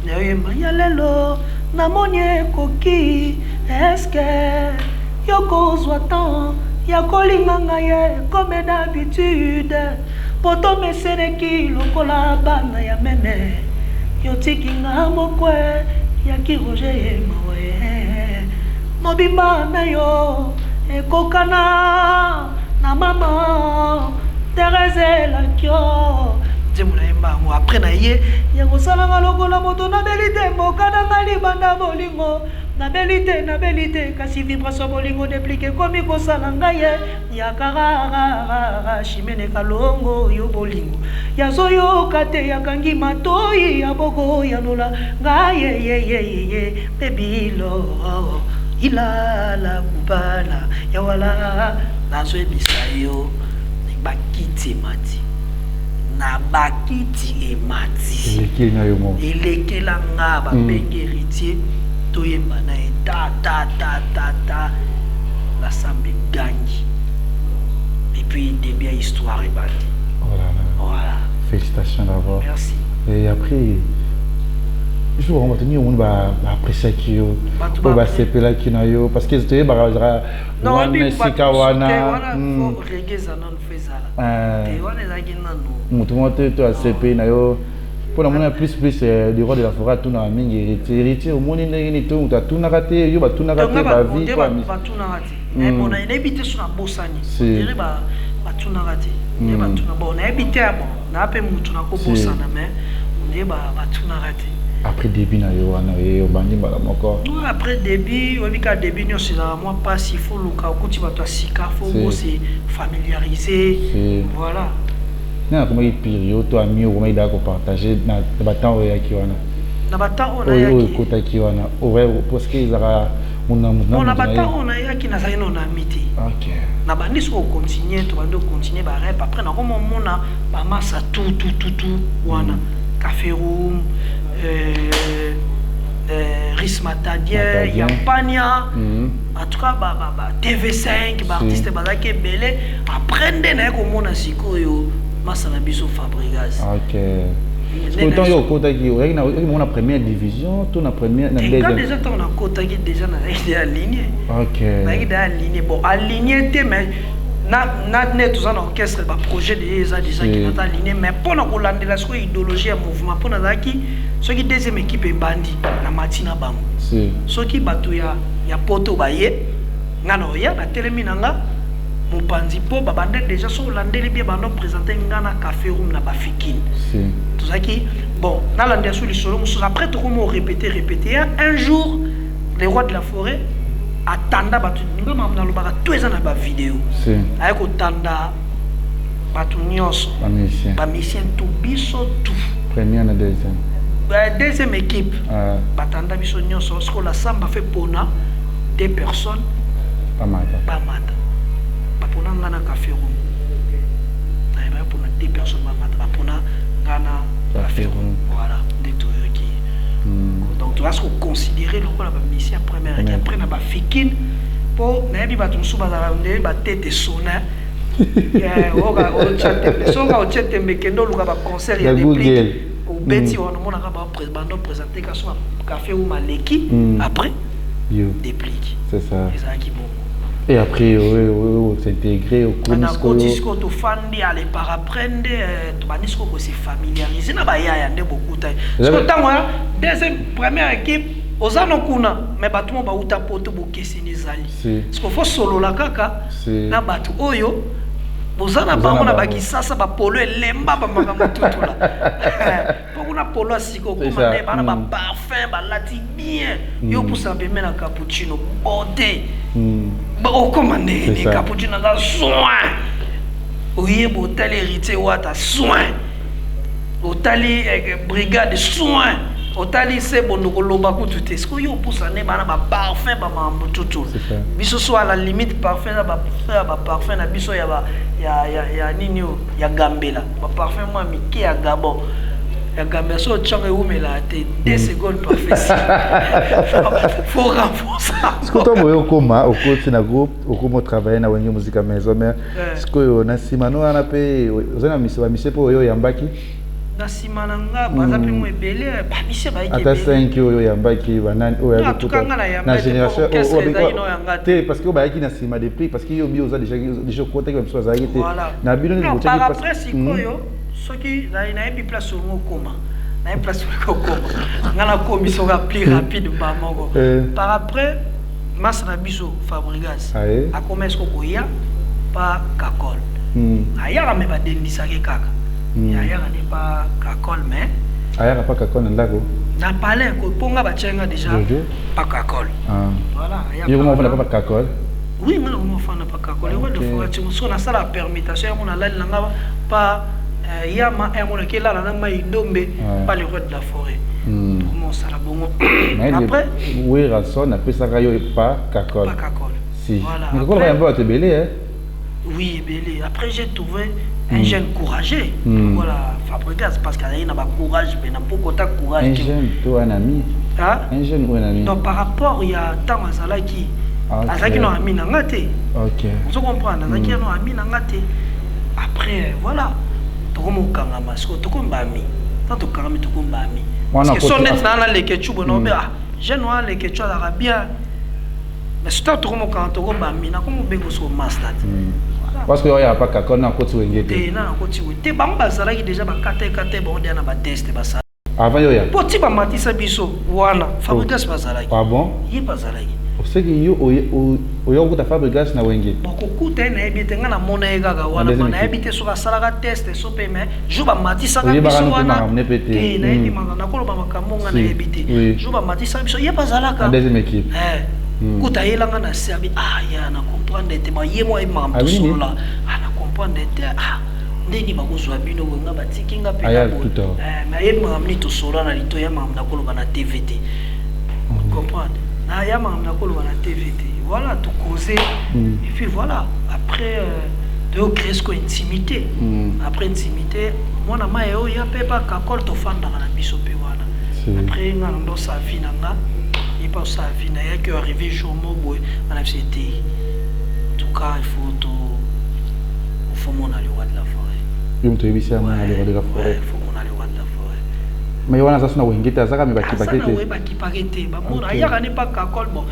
nayoyemba ya lelo, namoni ekoki eske yo kozwa temps ya kolinga ngai ye comme d'habitude, po tomeseneki lokola bana ya meme. Yotiki nga mokwe yaki Roger ye mawe mobimba na yo ekokana na mama Therese Elakio. Nzembo nayemba yango après na ye ya kosalanga lokola moto nabeli te, mboka na nga libanda bolingo nabeli te, nabeli te, kasi vibration bolingo Deplick ekomi kosala ngai ye yakarararara Chimene Kalongo. Yo bolingo yazoyoka te, yakangi matoi ya boko yanola ngai yeyeyeye bebilo ilala kubala ya wala. Nazoyebisa yo, bakiti emati na bakiti emati. Elekeli na yo moko. Elekela nga. Babengi Héritier, toyemba na ye ta ta ta ta ta, la sambe gangi et puis début ya histoire ebandi. Oh là là. Voilà. Félicitations d'abord. Merci. Et après jour yango bato nini omoni baappréciaki yo? Bato oyo basepelaki na yo, parce que toyebaka ezalaka wana esika wana. Reggae eza nanu, fo ezala te wana ezalaki nanu. Moto moko te to asepeli na yo? Mpo na mona plus plus du roi de la forêt atunaka mingi Héritier. Héritier omoni ndenge nini to moto atunaka te yo, batunaka te bavie? Batunaka te. Bon, nayebi te so nabosani dire batunaka te nde batuna. Bon, nayebi te. Bon, naa mpe motu nakobosana, mais nde batunaka te. Après début na yo wana ye obandi mbala moko? Après début, oyebi kaka début nyonso ezalaka mwa mpasi. Faut luka okuti bato ya sika, faut bose familiariser, voilà. Nani akomaki pire yo to ami okomaki daka kopartage na batemps oyo eyaki wana? Na batemps oyo oyo nayaki? Ekotaki wana, parce que ezalaka Bon, na batemps oyo nayaki, nazalaki nano na ami te. Nabandi soki ocontinue, tobandi ocontinue barep. Après nakomomona bamasa tu tu tu tu wana, Café Room, Ris Matadien, ya Pania, en tout cas ba TV5, baartiste bazalaki ebele. Après nde naye komona sikoyo masa na biso Fabregas. Ok, ntango yo okotaki, oyaki moko na première division to na première, na deuxième? Déjà ntango nakotaki, déjà nazalaki déjà aligné. Nazalaki déjà aligné. Bon, aligné te, mais na ne toza na orchestre, baprojet de eza déjà ki naza aligné, mais mpo na kolandela sikoyo idéologie ya mouvement, mpo nazalaki soki deuxième équipe ebandi na mati na bango, soki bato ya poto baye, nga na oya natelemi na nga mopanzi, mpo babande déjà. So olandeli bien, bando présente nga na Café Room na bafikine tozalaki. Bon, nalandela so lisolo mosusu. Après tokomi orépété répété. Un jour le roi de la forêt atanda bato nga makambo nalobaka to eza na bavideo, aye kotanda bato nyonso, bamusicien tout, biso tout. Première na deuxième? Deuxième équipe. Batanda biso nyonso. Sikoyo la samba fe mpona deux personnes. Bamata. Bamata, bapona nga na Café Room. Mpona deux personnes bamata, bapona nga na Café Room. Voilà nde toyoki. Donc toza siko considéré lokola bamusicien première équipe. Après na bafikine, mpo nayebi bato mosusu bazala nde batete sona. Otya tembe, soki otye tembe, kende oluka baconcert ya Déplick, obeti wana, omonaka bando présente ka so café ou maleki, après Déplick. C'est ça. Ezalaki bongo. Et après, s'intégrer au cours. Nakoti sikoyo, tofandi ale par après nde tobandi sikoyo kose familiariser na bayaya nde bokutani sikoyo. Ntango ya deuxième, première équipe, oza no kuna, mais bato mo bauta poto, bokeseni ezali. Sikoyo faut solola kaka na bato oyo boza na bango na bakisasa, bapolo elemba, bamakambo tutula, mpo kuna polo ya sika okoma nde bana baparfum, balati bien. Yo pusana pembe na cappuccino, beauté okoma ndenge cappuccino aza soin, oyeba otali Héritier Wata soin, otali brigade soin, otali se bondo koloba kutu te. Sikoyo yo opusa nde bana baparfum, bamakambo tutula. Biso so à la limite parfum na baparfum na biso ya nini oyo ya Gambela, baparfum mwa mike ya Gabon, ya Gambela, so otyanga ewumelaka te 2 secondes, parfum faut renforcer. Sikoyo to boye okoma, okoti na groupe, okoma otravaille na Wenge Musica Maison Mère. Sikoyo na nsima no wana mpe oza na bamise mpe oyo oyambaki? Na nsima na nga baza mpe mo ebele, bamise bayiki. Ata 5 oyo oyambaki, banani oyo na génération te? Parce que oyo bayaki na nsima depuis, parce que yo bi oza déjà okotaki, babiso bazalaki te na bino. Nde par après sikoyo, soki nayebi place ongo okoma, nayebi place olingi okoma, nga nakomi soka plus rapide ba moko. Par après, masa na biso Fabrigas akoma esiko koya pa Kakol, ayaka me badendisaki kaka, ayaka ne pa Kakol mais Ayaka pa Kakol na ndako? Na palais, mpo nga batianga déjà pa Kakol. Voilà. Yo koma ofanda pa Kakol? Oui, nga nakoma ofanda pa Kakol eko de fois ti so nasala permutation yango, nalali na nga pa yama yango, nake elala na mai ndombe pa le roi de la forêt. Comment osala bongo après? Werrason apesaka yo pa Kakol? Pa Kakol. Si, voilà. Kakol bayamba bato ebele. Oui, ebele. Après, j'ai trouvé un jeune courageux. Voilà, Fabregas, parce qu'il a un courage, mais n'a pas autant courage. Un jeune to un ami? Hein? Un jeune ou un ami? Non, par rapport il y a tant azalaki, azalaki no ami na nga te. Ozo comprendre, azalaki no ami na nga te. Après, voilà, tokomi okangama sikoyo, tokomi baami. Tant tokangami, tokomi baami, parce que so neti naa na Lekechu boye, naobe ah, jeune wana Lekechu azalaka bien, mais surtout tokomi okanga, tokomi baami, nakomi obenga soko master te. Parce que oyo apa Kakol na koti Wenge te? Te, na nakoti Wenge te. Bango bazalaki déjà bakata ekata bango deya na bateste basala. Avant yo ya? Mpo ti bamatisa biso wana, Fabrigas bazalaki. Ah bon? Ye bazalaki. Oseki yo oya kokuta Fabrigas na Wenge? Bokokuta ye, nayebi ete ngai namona ye kaka wana, nayebi te soki asalaka test so mpe, mais jour bamatisaka biso wana te, nayebi nakoloba makambo nga nayebi te. Jour bamatisaka biso, ye bazalaka. Deuxième équipe. Kuta ayelanga na se, abi ah ya na comprendre te, ye mo ayebi makambo tosolola, ah na comprendre te, ah ndeni bakozwa bino boye, nga batiki nga mpena boye, mais ayebi makambo nini tosolola na lito ya makambo nakoloba na TV te, comprendre na ya makambo nakoloba na TV te. Voilà, tocause et puis voilà, après toyocrée siko intimité. Après intimité, mwana mai oyo ya mpe bakakole, tofandaka na biso mpe wana. Après nga na ndosala vie na nga, ye mpe osala vie na ye. Yaki arrivé jour mo boye ana biso ete en tout cas il faut to il faut mona le roi de la forêt. Yo moto oyebisi ya mona le roi de la forêt? Faut mona le roi de la forêt. Mais wana aza so na Wenge te, azaka me bakipake te? Bakipake te, bamona ayaka ne pa Kakol. Bon,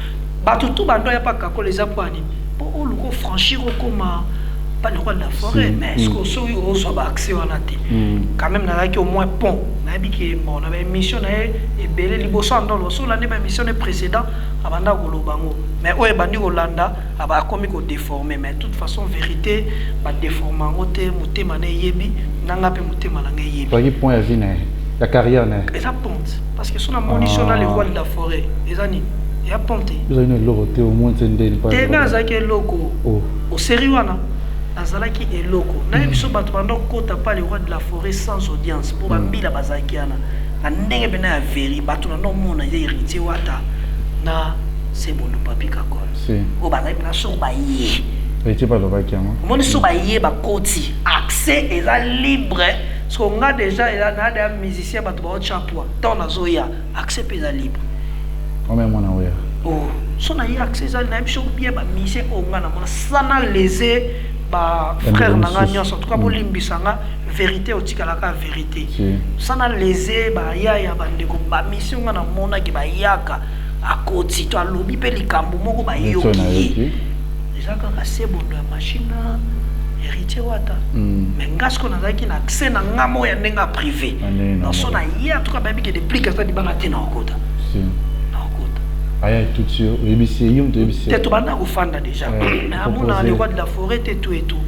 bato tu bando aya pa Kakol, eza po ani mpo oluka ofranchir okoma pas le roi de la forêt. Mais est ce que soki ozwa baaccès wana te, quand même nazalaki au moins pont, nayebi ke bon, na baémission na ye ebele liboso ya ndolo, so olandi baémission ne précédent, abanda koloba yango, mais oyo ebandi kolanda akomi kodéforme. Mais toute façon, vérité badéforme yango te, motema na eyebi nanga mpe motema na ngai eyebi. Ozalaki point ya vie na ye, ya carrière na ye? Eza ponte, parce que so namoni so na le roi de la forêt, eza nini, eya ponte. Ozali na eloko te, omoi te ndeni? Te, nga nazalaki eloko oseri wana, nazalaki eloko. Nayebi biso bato banda okota pa le roi de la forêt sans audience, mpo bambila bazalaki wana na ndenge mpena ya veri. Bato na ndomona eza Héritier Wata na Sebondo Papi Kakol oyo bazali mpena soko baye. Héritier mpe alobaki yango. Omoni, so baye, bakoti, accès eza libre. So nga déjà eza na deya musicien, bato baotya poids, ntango nazoya, accès mpe eza libre. Ome mwana oya. Oh, so na ye, accès ezali, nayebi so bien bamusicien oyo nga namona sana lese. Bafrère na nga nyonso, en tout cas bolimbisa nga, vérité otikalaka vérité. Sana lese bayaya, bandeko, bamission nga namonaki bayaka, akoti to alobi mpe likambo moko, bayoki ye, eza kaka sebondo ya machine na Héritier Wata. Mais nga sikoyo nazalaki na accès na nga moko ya ndenge ya privé so na ye. En tout cas bayebi ke Deplick aza libanga te, na okota, na okota. Aya tuti, oyebisi ye, moto oyebisi? Te, tobanda kofanda déjà, mais amona le roi de la forêt te, tout et tout.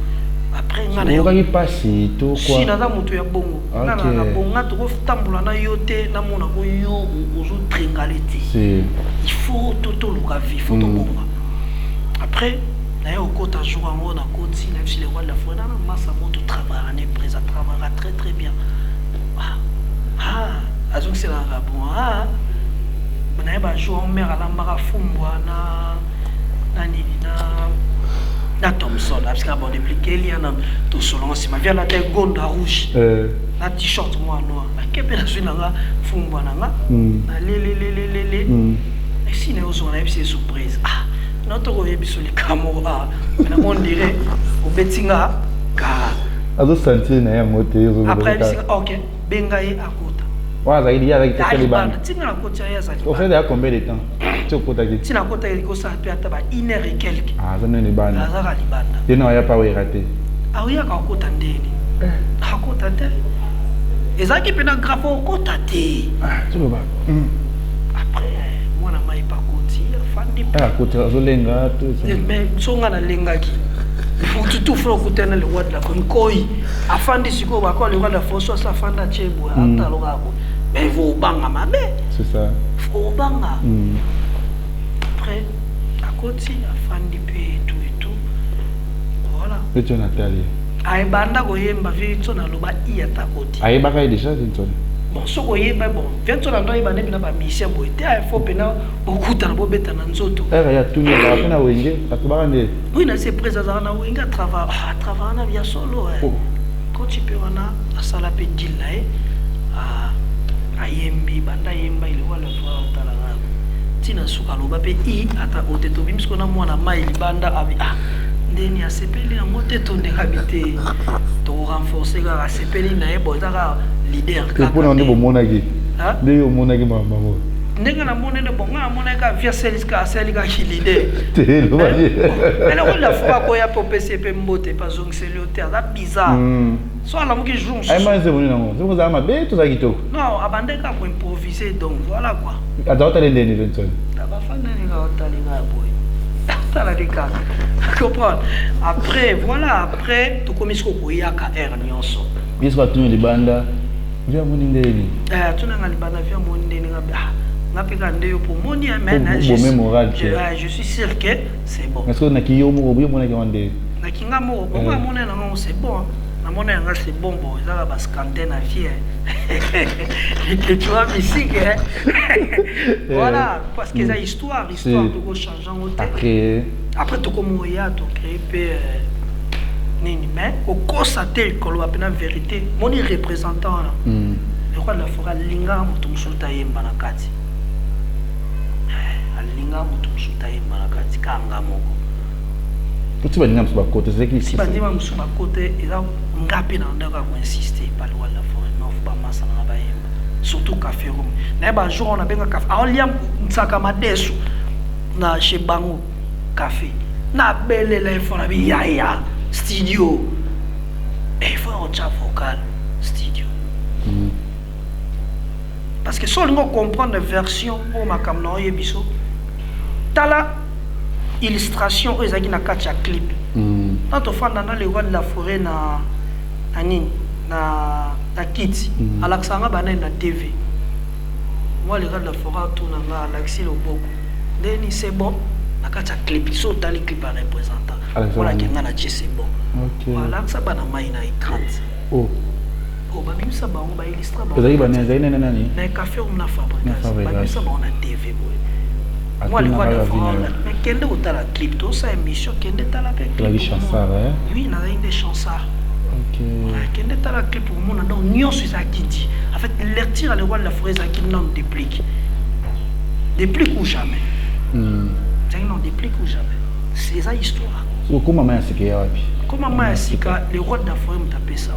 Après nga Oyokaki mpasi to? Si, naza moto ya bongo, nga na bongo, nga tokotambola na yo te, namonako yo ozotringale te. Il faut toluka vie, faut tobonga. Après naye okota, jour yango nakoti, nayebisi le roi de la forêt nana masa moto travaillera ne présent, travaillera très très bien. Ah, azongiselaka bon. Ah, nayeba jour yango mare alambaka fumbwa na nini na Thomson, parce bon, Deplick elia na tosolongo nsima via lata egonda rouge na t-shirt mwa noir. Nake mpe nazwi nanga fumbwa na nga, nalelelelelele, esi na ozonga, nayebisi ye surprise. Ah, nato koyebiso likambo, ah, mais on dirait obeti nga kara. Azosentir na yango te. Après ayebisi nga: ok, benga ye akota. Wana azalaki, ye azalaki te libanda? Ntina nakoti, ye azali. Ofait ya combien de temps ti okotaki? Ntina akotaki, ekosala mpe ata ba une heure et quelque. Aza nde libanda? Azaka libanda. Ye na oya pa oyeka te? Aoyaka, akota ndeni, akota te, ezalaki mpena grave, okota te. Toloba. Après mwana mai pakoti, afandi. Akoti, azolenga to? Mais so nga nalengaki mutu tu fo okutana le roi de la forêt, nkoi afandi sikoyo, bakoa le roi de la forêt so asa afandi, atie boye, ataloka boye, mais faut obanga mabe. C'est ça. Faut obanga. Après akoti, afandi mpe, tout et tout, voilà. Neti oyo natali. Ayebanda koyemba, vi nso naloba i ata koti. Ayebaka ye déjà Vinsoni? Bon, soki oyeba, bon, Vinsoni ando ayeba nde mpena bamisien boye te, faut mpena bokutana, bobeta na nzoto. Ere ya tuni, azalaka mpe na Wenge, bato baka nde? Oui, na se prise, azalaka na Wenge, atravailla na ya solo. Koti mpe wana, asala mpe deal na ye, ayembi, banda ayemba elewa lefa, otalaka ntina suka, aloba mpe i ata ote tobimi siko na mwana mai libanda, abi ah, ndeni asepeli yango te, tondekabi te, tokorenforce kaka, asepeli na ye. Bon, eza kaka leader. Mpona nde bomonaki nde yo omonaki makambo? Ndenge namoni nde bongo, namonaki kaka via asali kaka leader. Te, lobaki. Eloko lafuka akoya mpe opesi ye mpe mbote mpe azongiseli yo te, aza bizarre. So alamuki jour mosusu. Ayemba nzembo nini yango? Nzembo ozala mabe, tozala kitoko? Non, abandaki kaka koimprovise, donc voilà quoi. Aza otala ndeni Vincent? Bafandani kaka, otali kaka boye, talaki kaka, comprendre. Après voilà, après tokomi siko koyaka aire nyonso. Ye soki atuni libanda, vi amoni ndeni? Atunanga libanda, vi amoni ndeni? Ah, nga mpe kaka nde yo po omoni, mais je suis sûr que c'est bon. Mais soki naki yo moko, yo omonaki yango nde? Naki nga moko bongo, amoni nango c'est bon, namoni yanga c'est bon. Bon, ezaka bascante na vie que tu vois misike, voilà, parce que eza histoire, histoire tokochange yango te. Après? Après tokomi oya, tocrée mpe nini, mais kokosa te, koloba mpena vérité, moni représentant wana, le roi de la forêt alingaka moto mosusu tayemba na kati, alingaka moto mosusu tayemba na kati, kanga moko. Oti baninga mosusu bakote ezalaki? Si bandima mosusu bakote, eza nga mpe na ndako ya koinsiste pa le roi de la forêt, non, faut bamasa nanga bayemba, surtout Café Rhum. Naye bajour wana abenga café, aolia nsaka madesu na chez bango café, nabelela efo na biyaya studio, il faut otya vocal studio, parce que so olingi ocomprendre version oyo makambo na oyebi so, tala illustration oyo ezalaki na kati ya clip. Ntango tofanda na le roi de la forêt na nini na kiti, alakisaka nga banani na TV. Moi, le roi de la forêt atuna nga, alakisi loboko ndeni, c'est bon. Na kati ya clip, so otali clip ya représentant, monaki nga na tie, c'est bon, alakisa bana mai na écran. Oh. Oh, babimisa bango, baillustre. Ezalaki bana, ezalaki nani nani? Na Café Rhum na Fabregas, babimisa bango na TV boye. Moi, le roi de la forêt, mais kende kotala clip, tosala émission, kende tala mpe. Clip Chansard? Oui, nazali nde Chansard. Kende tala clip, omona. Donc nyonso ezalaki di, en fait lecture ya le roi de la forêt ezalaki non Déplique, Déplique ou jamais. Ezalaki non Déplique ou jamais, c'est eza histoire. Okoma mai ya sika ya wapi? Koma mai ya sika, le roi de la forêt moto apesa.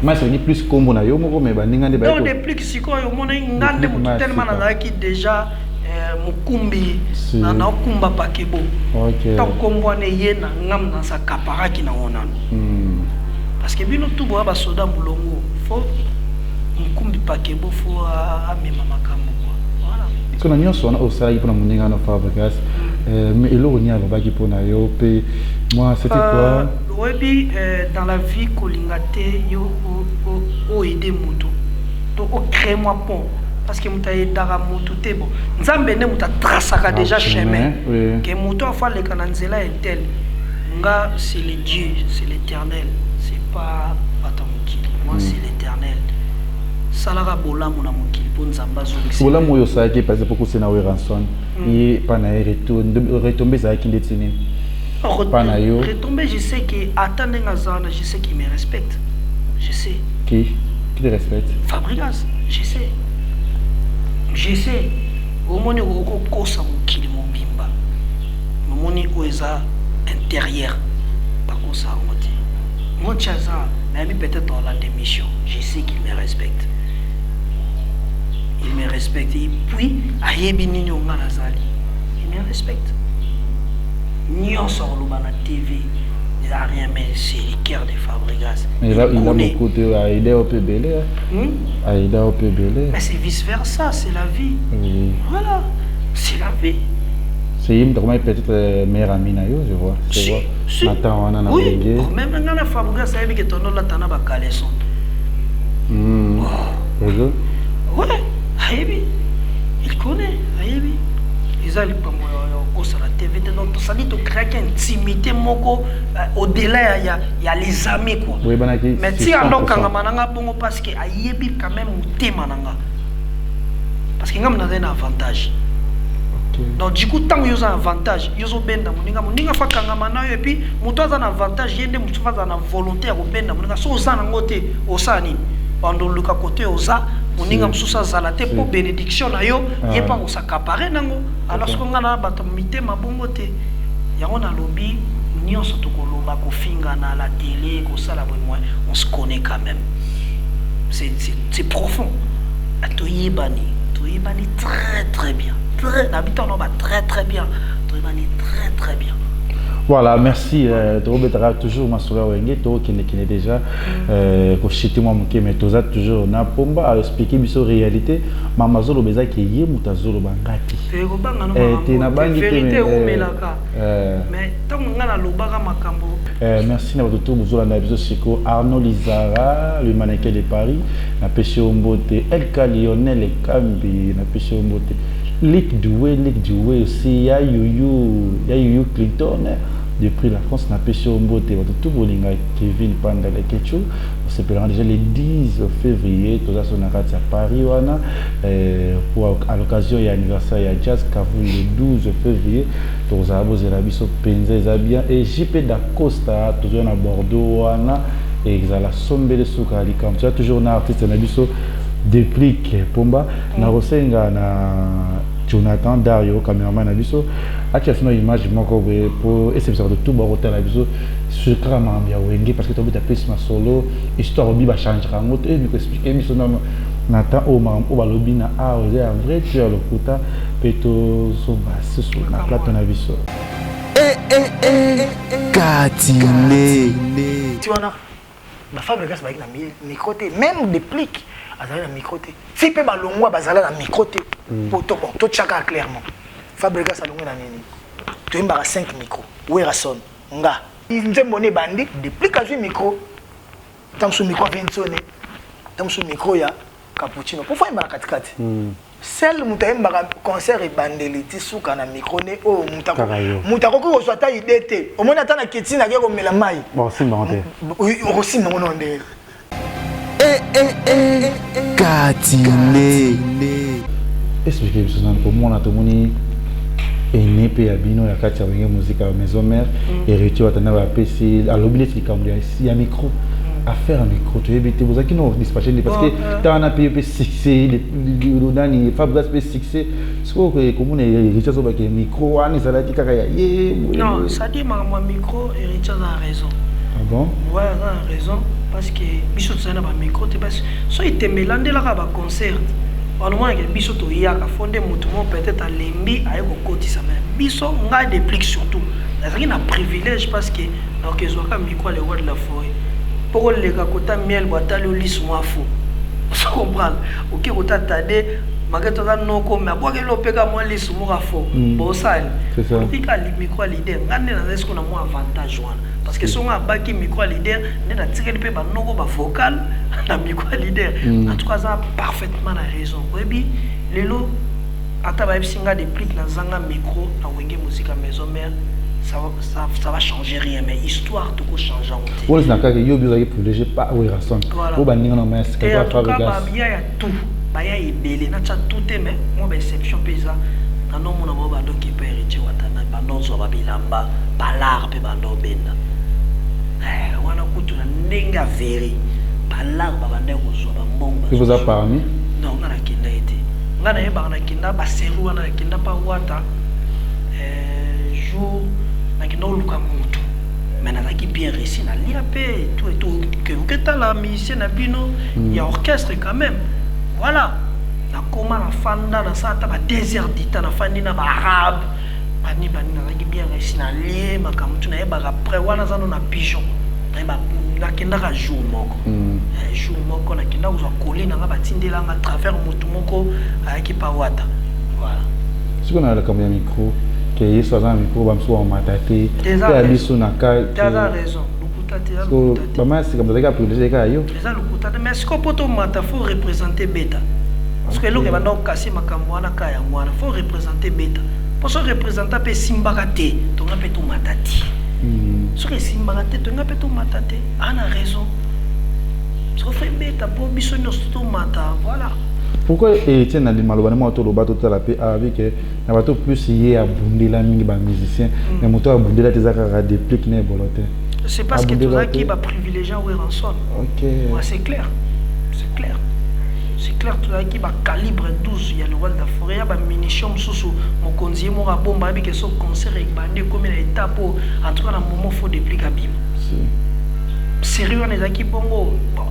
Mai soki plus kombo na yo moko, mais baninga nde. Donc Deplick sikoyo omoni nga nde motu telema nazalaki déjà mokumbi naokumba pakebo. Ntango kombo wana eye na ngam nasakaparaki nango nano, parce que bino tu boya basoda molongo, faut mokumbi pakebo, faut amema makambo quoi, voilà. So na nyonso wana osalaki mpona moninga wana Fabregas, mais eloko nini alobaki mpona yo mpe moi, c'était quoi? Oyebi, dans la vie kolinga te yo oaide moto to ocrée mwa pont, parce que moto ayedaka motu te. Bon, Nzambe nde moto atraçaka déjà chemin ke moto afo aleka na nzela ya tel. Nga, c'est le Dieu, c'est l'Éternel, c'est pas bato ya mokili. Moi, c'est l'Éternel. Salaka bolamu na mokili mpo Nzambe azongisa. Bolamu oyo osalaki, par exemple okosena Werrason, ye mpa na ye retombée ezalaki ndeti nini mpa na yo? Retombée, je sais que ata ndenge aza wana, je sais qu'il me respecte, je sais. Qui te respecte? Fabregas, je sais, je sais. Omoni, okokosa mokili mobimba, omoni oyo eza intérieur, bakosa yango te. Ngoti aza nayebi peut-être olanda émission, je sais qu'il me respecte, il me respecte. Et puis ayebi nini oyo nga nazali, il me respecte. Nyonso akoloba na TV eza rien, mais c'est le cœur de Fabregas. Mais il a beaucoup de aida ope ebele. Aida ope ebele. Mais c'est vice versa, c'est la vie. Voilà, c'est la vie. C'est ye moto akomaki peut-être meilleur ami na yo, je vois. Si, si. Na temps wana na Oui, Wenge. même nga na Fabregas ayebi ke tondolata na bacaleçon. Bonjour. Ouais, ayebi, il connaît, ayebi. Eza likambo ya okosala TV te. Donc tosali, tocréaki intimité moko au-delà ya les amis quoi. Boyebanaki. Mais tika ndo okangama na nga bongo, parce que ayebi quand même motema na nga, parce que nga nazali na avantage. Donc du coup, ntango yo oza na avantage, yo ozobenda moninga, moninga fa akangama na yo. Et puis moto aza na avantage, ye nde motu fa aza na volonté ya kobenda moninga. So oza nango te, osala nini? Bando oluka kote oza moninga mosusu azala te mpo bénédiction na yo ye mpo akos'accaparer nango. Alors soki nga na bato mitema bongo te, yango nalobi nyonso tokoloba, kofinga na la télé, kosala boye, moi on se connaît quand même, c'est profond. Toyebani, toyebani très très bien, très na biso ba très très bien, toyebani très très bien. Voilà, merci. Tobetaka toujours masolo ya Wenge, tokendekende déjà koshite mwa moke, mais toza toujours na Pomba aexpliquer biso réalité. Mama azoloba ezaki ye moto azoloba, nga te. Kobanga. Te, nabangi te. Vérité eumelaka, mais ntango nga nalobaka makambo. Merci na bato to bozolanda biso siko. Arnaud Lizara, le mannequin de Paris, napesi yo mbote. Elka Lionel Ekambi, napesi yo mbote. Lik Doué, Lik Doué aussi, ya Yuyu, ya Yuyu Clinton depuis la France, napesi yo mbote. Bato tu bolinga Kevin Pandale Kechu, osepelaka déjà le 10 février, toza so na kati ya Paris wana pour à l'occasion ya anniversaire ya Jazz Kavu le 12 février, tozala bozela biso mpenza, eza bien. Et JP Dacosta, tozoya na Bordeaux wana, ezala sombele suka ya likambo. Toza toujours na artiste na biso Deplick Pomba. Na kosenga na Jonathan Dario, cameraman na biso, atia sino image moko boye po esebisa bato tu bakotala biso sur kaka makambo ya Wenge, parce que tobeta plus masolo histoire obi bachangera yango te. Oyebi koexpliquer biso nano na temps oyo makambo oyo balobi na awa eza ya vrai to ya lokuta, mpe tozonga susu na plateau na biso. Katine. Ti wana baFabregas bazalaki na micro te, même Deplick azalaki na micro te, ti mpe balongwa bazala na micro te. Po to bon, totiaka clairement, Fabregas alongwe na nini, toyembaka 5 micro, Werrason, nga, nzembo ne ebandi, Deplick azwi micro, ntango mosusu micro Vinsone, ntango mosusu micro ya Cappuccino, po fo ayemba na katikati. Seul moto ayembaka concert ebandeli ti suka na micro ne oyo, moto akoki kozwa ata idée te. Omoni ata na keti nake komela mai, okosimba ngo na ndenge. Katine. Expliquer biso nanu komona tomoni ene mpe ya bino ya kati ya Wenge Musica ya Maison Mère, Héritier Watanabe, apesi alobi neti likambo ya micro. Affaire ya micro, toyebi te bozalaki na dispatche nde, parce que ntango wana mpe mpe succès nani, Fabregas mpe succès. Sikoyo komona Héritier azobake micro wana ezalaki kaka ya ye. Non, c'est-à-dire makambo ya micro, Héritier aza na raison. Ah bon? Ouais, aza na raison, parce que biso tozali na bamicro te, parce so etembe elandelaka baconcert wana, omonake biso toyaka fo nde motu moko peut-être alembi, aye kokotisa. Mais biso, ngai Déplique surtout, nazalaki na privilège, parce que nakokezwaka micro ya le roi de la forêt mpo koleka kota miel bo atali olisu mwa fo, ozo comprendre, oke kota tade make toza noko, me abwakeli opeka mwa lisu moko afo bosali olobika micro ya leader. Ngai nde nazali siko na mwa avantage wana, parce que songo abaki micro ya leader nde natikeli mpe banoko bavocal na micro ya leader. En tout cas, aza parfaitement na raison. Oyebi, lelo ata bayebisi nga Déplique nazanga micro na Wenge Musica Maison Mère, ça va changer rien, mais histoire toko change yango te. Wana na kaka yo bi ozalaki privilégié pa Werrason po baninga na maya sika. En tout cas, baya ya tout, baya ebele, natya tout te, mais mwa baexception mpe eza. Nanomona bao bandoki mpe Héritier Watana bandozwa babilamba balare mpe bandobenda wana kutu na ndenge avere balare babandaki kozwa bambongo. Oza parmi? Non, nga nakenda ye te. Nga nayebaka nakenda baseru wana, nakenda mpa Wata jour nakenda koluka motu, mais nazalaki bien réussi, nalia mpe tout et tout, oketala musicien na bino ya orchestre quand même. Voilà, nakoma nafanda, nasala ata ba 2 heures du temps, nafandi na baarabe bani bani, nazalaki bien réussi, nalie makambo tu. Nayebaka après wana aza no na pigeon, nayeba nakendaka jour moko, jour moko nakenda kozwa koli nanga, batindelanga travers motu moko ayaki pa Wata. Voilà. Sikoyo na likambo ya micro, ke Yesu aza na micro, bamosusu bamata te mpe ya biso na ka. Aza raison, lokuta te, eza lokuta te. Bama ya sika moto azalaki aprivilégié kaka yo. Eza lokuta te, mais sikoyo mpo tomata, faut représenter beta, parce que eloko ebanda kokase makambo wana ka yango wana, faut représenter beta, mpo so représenter mpe esimbaka te, tonga mpe tomata te. Soki esimbaka te, tonga mpe tomata te. Ana raison, siko faut ebeta mpo biso nyonso tomata. Voilà. Pourquoi Héritier na maloba na moko toloba, totala mpe abi ke na bato plus ye abundela mingi bamusicien, mais moto abundela te eza kaka Déplique na Ebolo te? C'est parce que tozalaki baprivilégié Werrason. Ouais, c'est clair, c'est clair, c'est clair. Tozalaki bacalibre 12 ya le roi de la forêt, ya bamunition mosusu mokonzi ye moko abomba, ayebi ke so concert ebandi, ekomi na étape oyo, en tout cas na moment, faut Déplique abima. Série wana ezalaki bongo. Bon,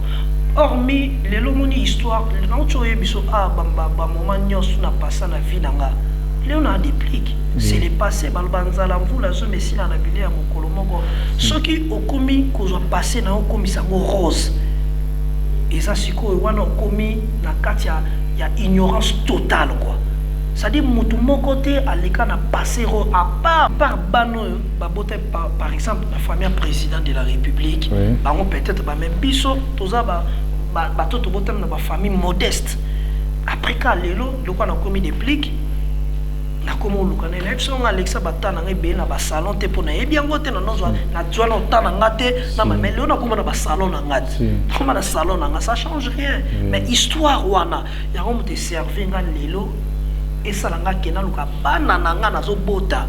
hormis lelo omoni histoire nauti oyebi so a bamoment nyonso na pasa na vie na nga, lelo na Déplique, c'est le passé. Baloba nzala mvula zomi esila na bile ya mokolo moko. Soki okomi kozwa passé na yo, okomisa yango rose, eza sikoyo wana okomi na kati ya ignorance totale quoi. C'est-à-dire motu moko te aleka na passé rose à part bana oyo babota par exemple na famille ya président de la République. Bango peut-être bame, biso toza bato tobotami na bafamille modeste. Après ka lelo lokola nakomi Déplique, nakomi oluka na ye, nayebi so nga alekisa bata na nga ebele na basalon te, mpo nayebi yango te, nanozwa nazwa na ota na nga te na mais lelo nakoma na basalon na nga te, nakoma na salon na nga, ça change rien. Mais histoire wana yango moto eservi nga lelo, esala nga ke naluka bana na nga nazobota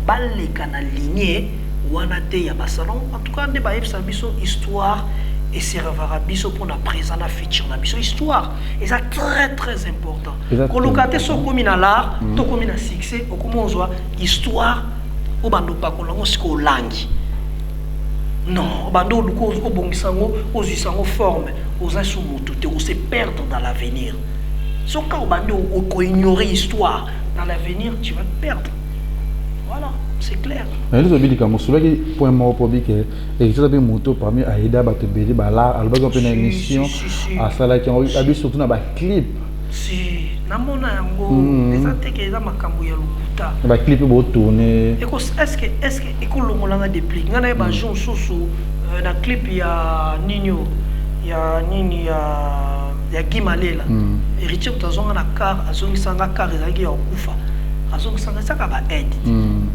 baleka na ligne wana te ya basalon. En tout cas, nde bayebisa biso histoire eservaka biso mpona présent na futur na biso. Histoire eza très très important. Koluka te so okomi na l'art to okomi na succès, okomi ozwa histoire oyo bando opakola yango sikoyo olangi. Non, bando oluka obongisa yango, ozwisa yango forme, oza su motu te, ose perdre dans l'avenir. Soki obandi okoignore histoire, dans l'avenir tu vas te perdre. Voilà, c'est clair. Nayebi tobi likambo osolaki point moko mpo bike Héritier mpe moto parmi aida bato ebele bala, alobaki mpe na émission asalaki yango, abi surtout na baclip. Si, namona yango, eza teke eza makambo ya lokuta. Na baclip mpe botourne. Est-ce ekolongolanga Déplique? Ngai nayeba jour mosusu na clip ya nini oyo ya nini ya Guy Malela, Héritier moto azonga na car, azongisanga car ezalaki ya kokufa, azongisanga, ezaka baaide,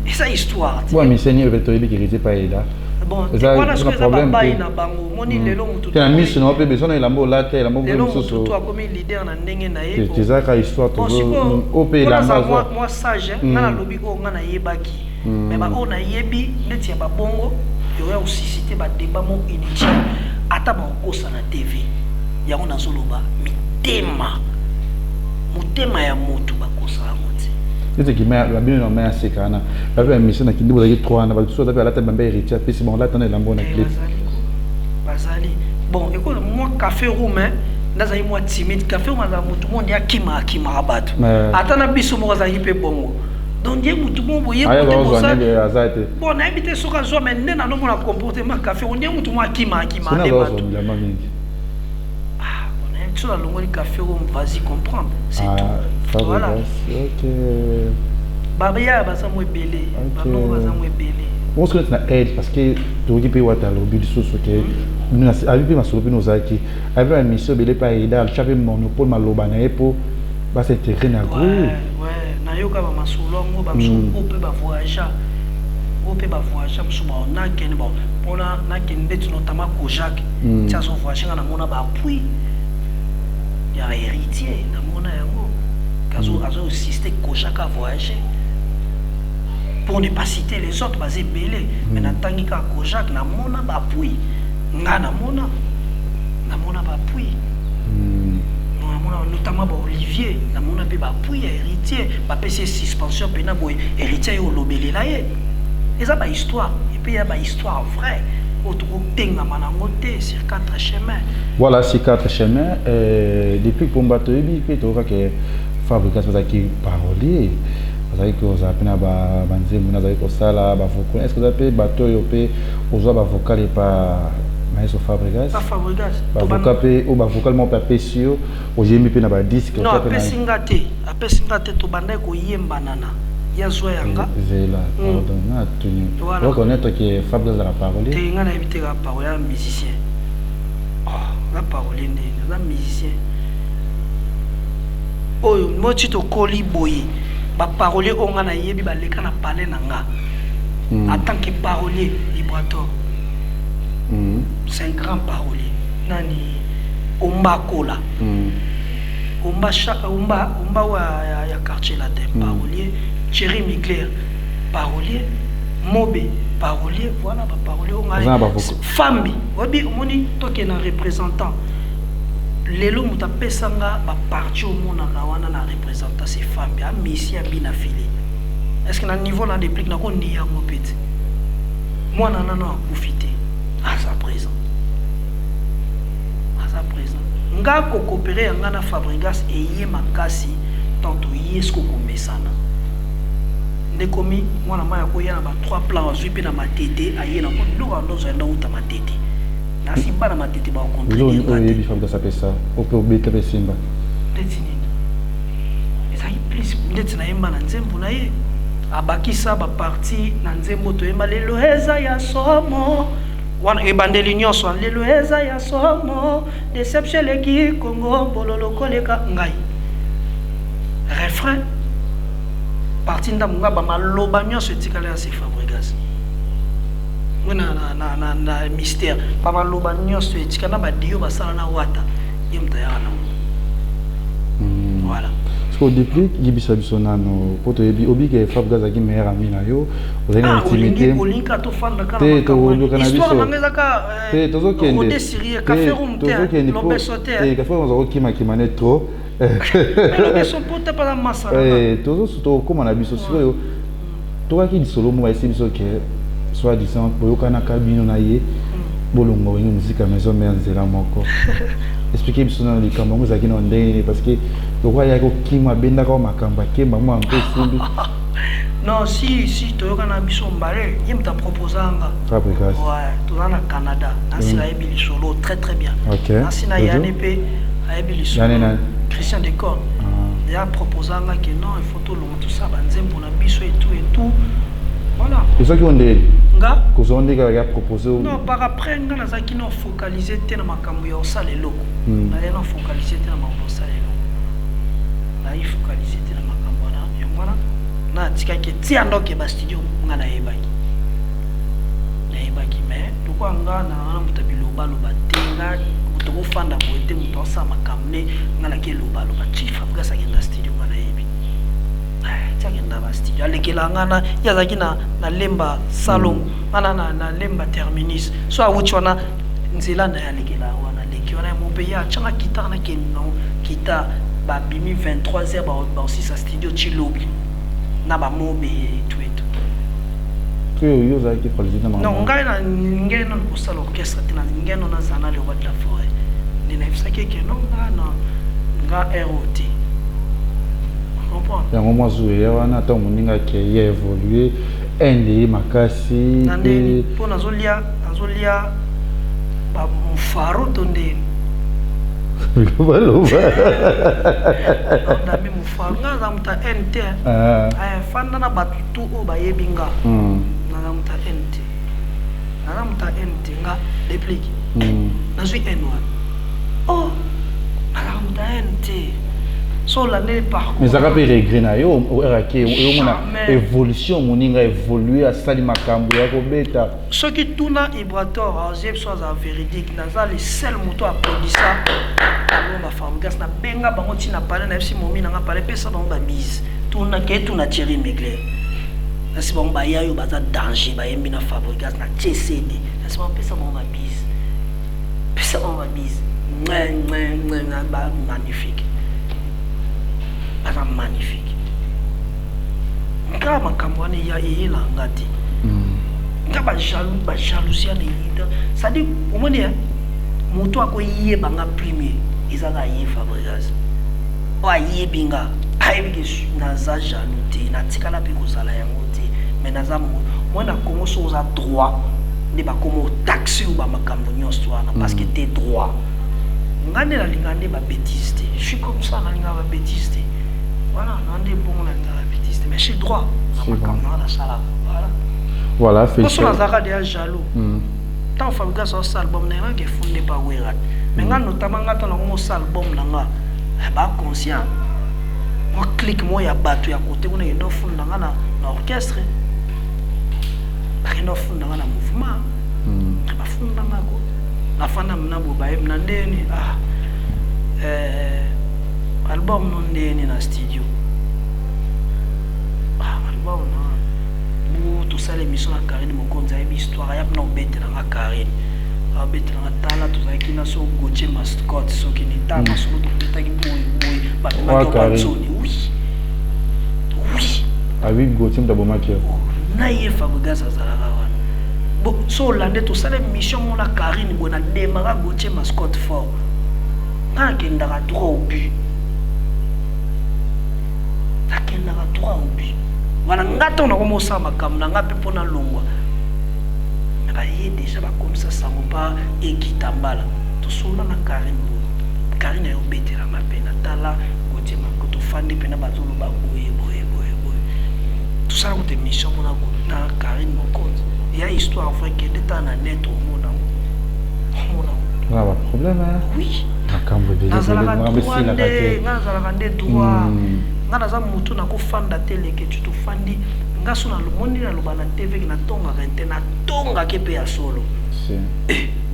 eza histoire. Bo amiseni oyo toyebi ke Héritier pa aida. Bon, wana soki eza babai na bango, omoni lelo motu te na miso na yo mpe besoin na elamba olata, elamba lelo motu to akomi leader na ndenge na ye. Ezalaka histoire oyo mpe elamba. Mwa sage, nga nalobi oyo nga nayebaki, mais baoyo nayebi neti ya babongo, yoya kosuscite badébat mo inutile. Ata bakokosa na TV, yango nazoloba mitema, motema ya motu bakosa yango te. Neti kima babino na mai ya sika wana bape bamission na kindi bozalaki 3 wana bato mosusu alata bamba héritier apesi bango lata na elambo na clip. Bazali bon, ekola mwa Café Room, hein, nazali mwa timide. Café Room azala motu mo nde akima, akimaka bato, ata na biso moko azalaki mpe bongo. Donc ye motu mo boye aza te. Bon, nayebi te soki azwa, mais nde nanomona comportement Café Room, nde motu mo akima, akima nde bato. Ah, bon, nayebi so nalongoli Café Room, vas-y comprendre, c'est ah, tout, voilà. Babaya baza mo ebele, banongo baza mo ebele. Osoki neti na aide, parce que tokoki mpe wata alobi lisusu ke abi mpe masolo mpe nozalaki abi mpe bamission ebele mpe aida atya mpe monopole maloba na ye mpo bas'intégrer na groupe. Nayoka bamasolo yango, bamosusu oyo mpe bavoyagea, oyo mpe bavoyagea mosusu bao nakende, bon, mpona nakende ndeti notamment Kojak ti azovoyage, nga namona baappui ya héritier, namona yango azo insiste Kojak a voyage, pour ne pas citer les autres, baza ebele, mais natangi kaka Kojak. Namona baappui, nga namona baappui, namona notamment baOlivier, namona mpe baappui ya héritier, bapesi ye suspension mpena boye, héritier ye olobelela ye. Eza bahistoire, et puis ya bahistoire vrai oyo tokotengama nango te sur quatre chemins. Voilà, sur quatre chemins. Depuis Pomba, toyebi mpe toyokaka Fabrigas bazalaki parolier, bazalaki kozala mpe na banzembo, nazalaki kosala bavocal. Est ce que oza mpe bato oyo mpe ozwa bavocal epa maestro Fabrigas? Bavocal mpe oyo, bavocal moko mpe apesi yo, oyembi mpe na badisque? Non, apesi nga te, apesi nga te. Tobandaki koyembanana, ye azwa yanga. Zela, pardon, na atuni, reconnaître que Fabrigas azalaka parolier? Te, nga nayebi te kaka parolier, aza musicien. Aza parolier ndeni? Aza musicien. Oyo moti tokoli boye, baparolier oyo nga nayebi baleka na palais na nga en tant que parolier, Vibrator, c'est un grand parolier. Nani, Omba Kola, Omba, Omba, Omba oyo ya Quartier Latin, parolier. Thierry Migler, parolier. Mobe, parolier. Voilà baparolier oyo ngai. Fambi oyebi, omoni, tokende na représentant. Lelo moto apesanga baparti omonaka wana na représentant, c'est Fambi, amisi abina fili. Est ce que na niveau na Déplique nakondi yango mpe te? Mwana nano akufi te, aza présent, aza présent. Nga kokopere ya nga na Fabrigas eye makasi tanto ye soki okomesana ndekomi mwana mai akoya na ba trois plan, azwi mpe na Matete, aye na biloko ya ndozo yanda uta Matete, nasi bana Matete. Oyebi Fabrigas apesa ope obeta mpe simba? Ndeti nini ezalaki plus ndeti nayemba na nzembo na ye, abakisa baparti na nzembo toyemba lelo eza ya somo wana, ebandeli nyonso lelo eza ya somo, déception eleki Kongo bololo koleka ngai, refrain parti ndambo nga bamaloba nyonso etikali ya se Fabrigas ngo na mystère, bamaloba nyonso etika na badio basala na wata, ye moto ayaka nango, voilà. Parce que depuis yebisa biso nano po toyebi obike Fabrigas azalaki meilleur ami na yo, ozali na intimité. Olinga tofanda. Te, toluka na biso te. Tozokende, tozokende te. Café Room oza ne trop. Tokóma na biso sikoyo, tokaki lisolo mo bayesi biso ke soit disant boyokanaka bino na ye, bolongo Wenge Musica Maison Mère nzela moko. Explique biso nano likambo yango ezalaki na ndenge nini, parce que lokola ayaki kokima, abendaka makambo akemba mwa mpe esimbi. Non, si si, toyokana biso mbale, ye moto aproposa nga. Fabrigas? Ouais, toza na Canada, nasi nayebi lisolo très très bien. Nasi na yane mpe ayebi lisolo. Christian Decor ya proposa nga ke non, il faut tolonga, tosala banzembo na biso et tout et tout, voilà. Ezwaki yo ndeni? Nga? Kozwa ndenge kaka ya propose? Non, par après nga nazalaki na focalise te na makambo ya kosala eloko. Nazali na focalise te na makambo ya kosala eloko, nayi focalise te na makambo wana. Yango wana natikaki tia ndoke bastudio. Nga nayebaki, mais lokola nga na wana moto ya bilobaloba te, nga moto kofanda boye te, moto asala makambo ne nga naki elobaloba. Ti Fabrigas akenda studio, nga nayebi ti akenda bastudio, alekela nga na ye, azalaki na Lemba Salongo, nga na Lemba Terminus. So awuti wana. Nzela na ye alekela wana, aleki wana mo mpe ye atyanga guitare, nakende nango guitare. Babimi 23 heures, baosisa studio ti lobi na bamobe etu etu. Oyo yo ozalaki président? Non, ngai na ngai nano kosala orchestre te. Na ngai no nazala na le roi de la forêt nde nayebisaki eke non, nga na nga ro te, comprendre. Yango mwa zuwa eya wana, ntango moninga akei ya évolue inde ye makasi. Na ndeni mpo nazolia bamofaro to ndeni. Bilobaloba. Nami mofaro, nga naza moto ya nt. Fanda na bato tu oyo bayebi nga. Naza moto ya nt, naza moto ya nt. Nga Déplick, nazwi n wana. Oh, nazaka moto ya nt so olandeli parcours. Ezalaka mpe regret na yo erake oyomona évolution, moninga évolue, asali makambo ya kobeta? Soki tuna Ibrator, azoyebi so azala véridique. Naza le seul moto aprodisa album baFabregas. Nabenga bango ntina pale, nayebisi momi nanga pale, pesa bango babise. Tuna ke tuna Thierry Mugler, nasi bango baya oyo baza danger, bayembi na Fabregas na tie CD. Nasi bango, pesa bango babise, pesa bango babise. Ba magnifique, baza magnifique. Nga makambo wana eya eyelanga te. Nga bajaloux, bajalousie wana eyida. C'est-à-dire, omoni, moto akoyeba nga premier eza kaka ye Fabregas. Oyo ayebi nga ayebi ke naza jaloux te, natikala mpe kozala yango te. Mais naza moi na Congo, so oza droit nde bakoma otaxe oyo bamakambo nyonso wana, parce que te droit. Nga nde nalingaka nde babêtise te. Je suis comme ça, nalingaka babêtise te. Voilà, na nde bongo, nalingaka babêtise te, mais je suis droit na makambo nanga nasalaka. Voilà. Voilà. Poso nazalaka deya jaloux ntango Fabregas aosala album na ye, nanga efunde pa Wera. Mais nga notamment, nga ntango nango mosala album na nga, baconscient mwa clique moko ya bato ya kote kuna ekende ofunda nga na orchestre, bakende ofunda nga na mouvement, bafunda nga ko nafanda na boye, bayebi na ndeni. Ah, album no ndeni na studio. Ah, album na bo tosala émission na Karine Mokonzi, ayebi histoire. Aya mpona obetelanga Karine, abetelanga tala tozalaki na so Gautier Mascotte, soki ni tala masolo tobetaki boye boye, bamemaki banzoni. Oui. Abi Gautier moto abomaki yo? Na ye Fabregas azalaka wana. Bo so olande, tosala émission moko na Karine boye, na demara Gautier Mascotte fort. Nga nakendaka droit au but, nakendaka droit au but wana. Nga ntango nakoma osala makambo na nga mpe mpo nalongwa me baye déjà bakomisa sango mpa ekita mbala. Tosolola na Karine boye, Karine ayobetelanga mpe natala Gautier Mako, tofandi mpena, bazoloba boye boye boye boye. Tosala kuta émission mona na Karine Mokonzi ya histoire vrai. Kende tala na net, omona, omona. Na baproblème. Oui. Makambo ebele. Nazalaka droit nde, nga nazalaka nde droit. Nga naza motu nakofanda te leke tu tofandi. Nga so nalomoni, naloba na TV ke natongaka te, natongaki mpe ya solo.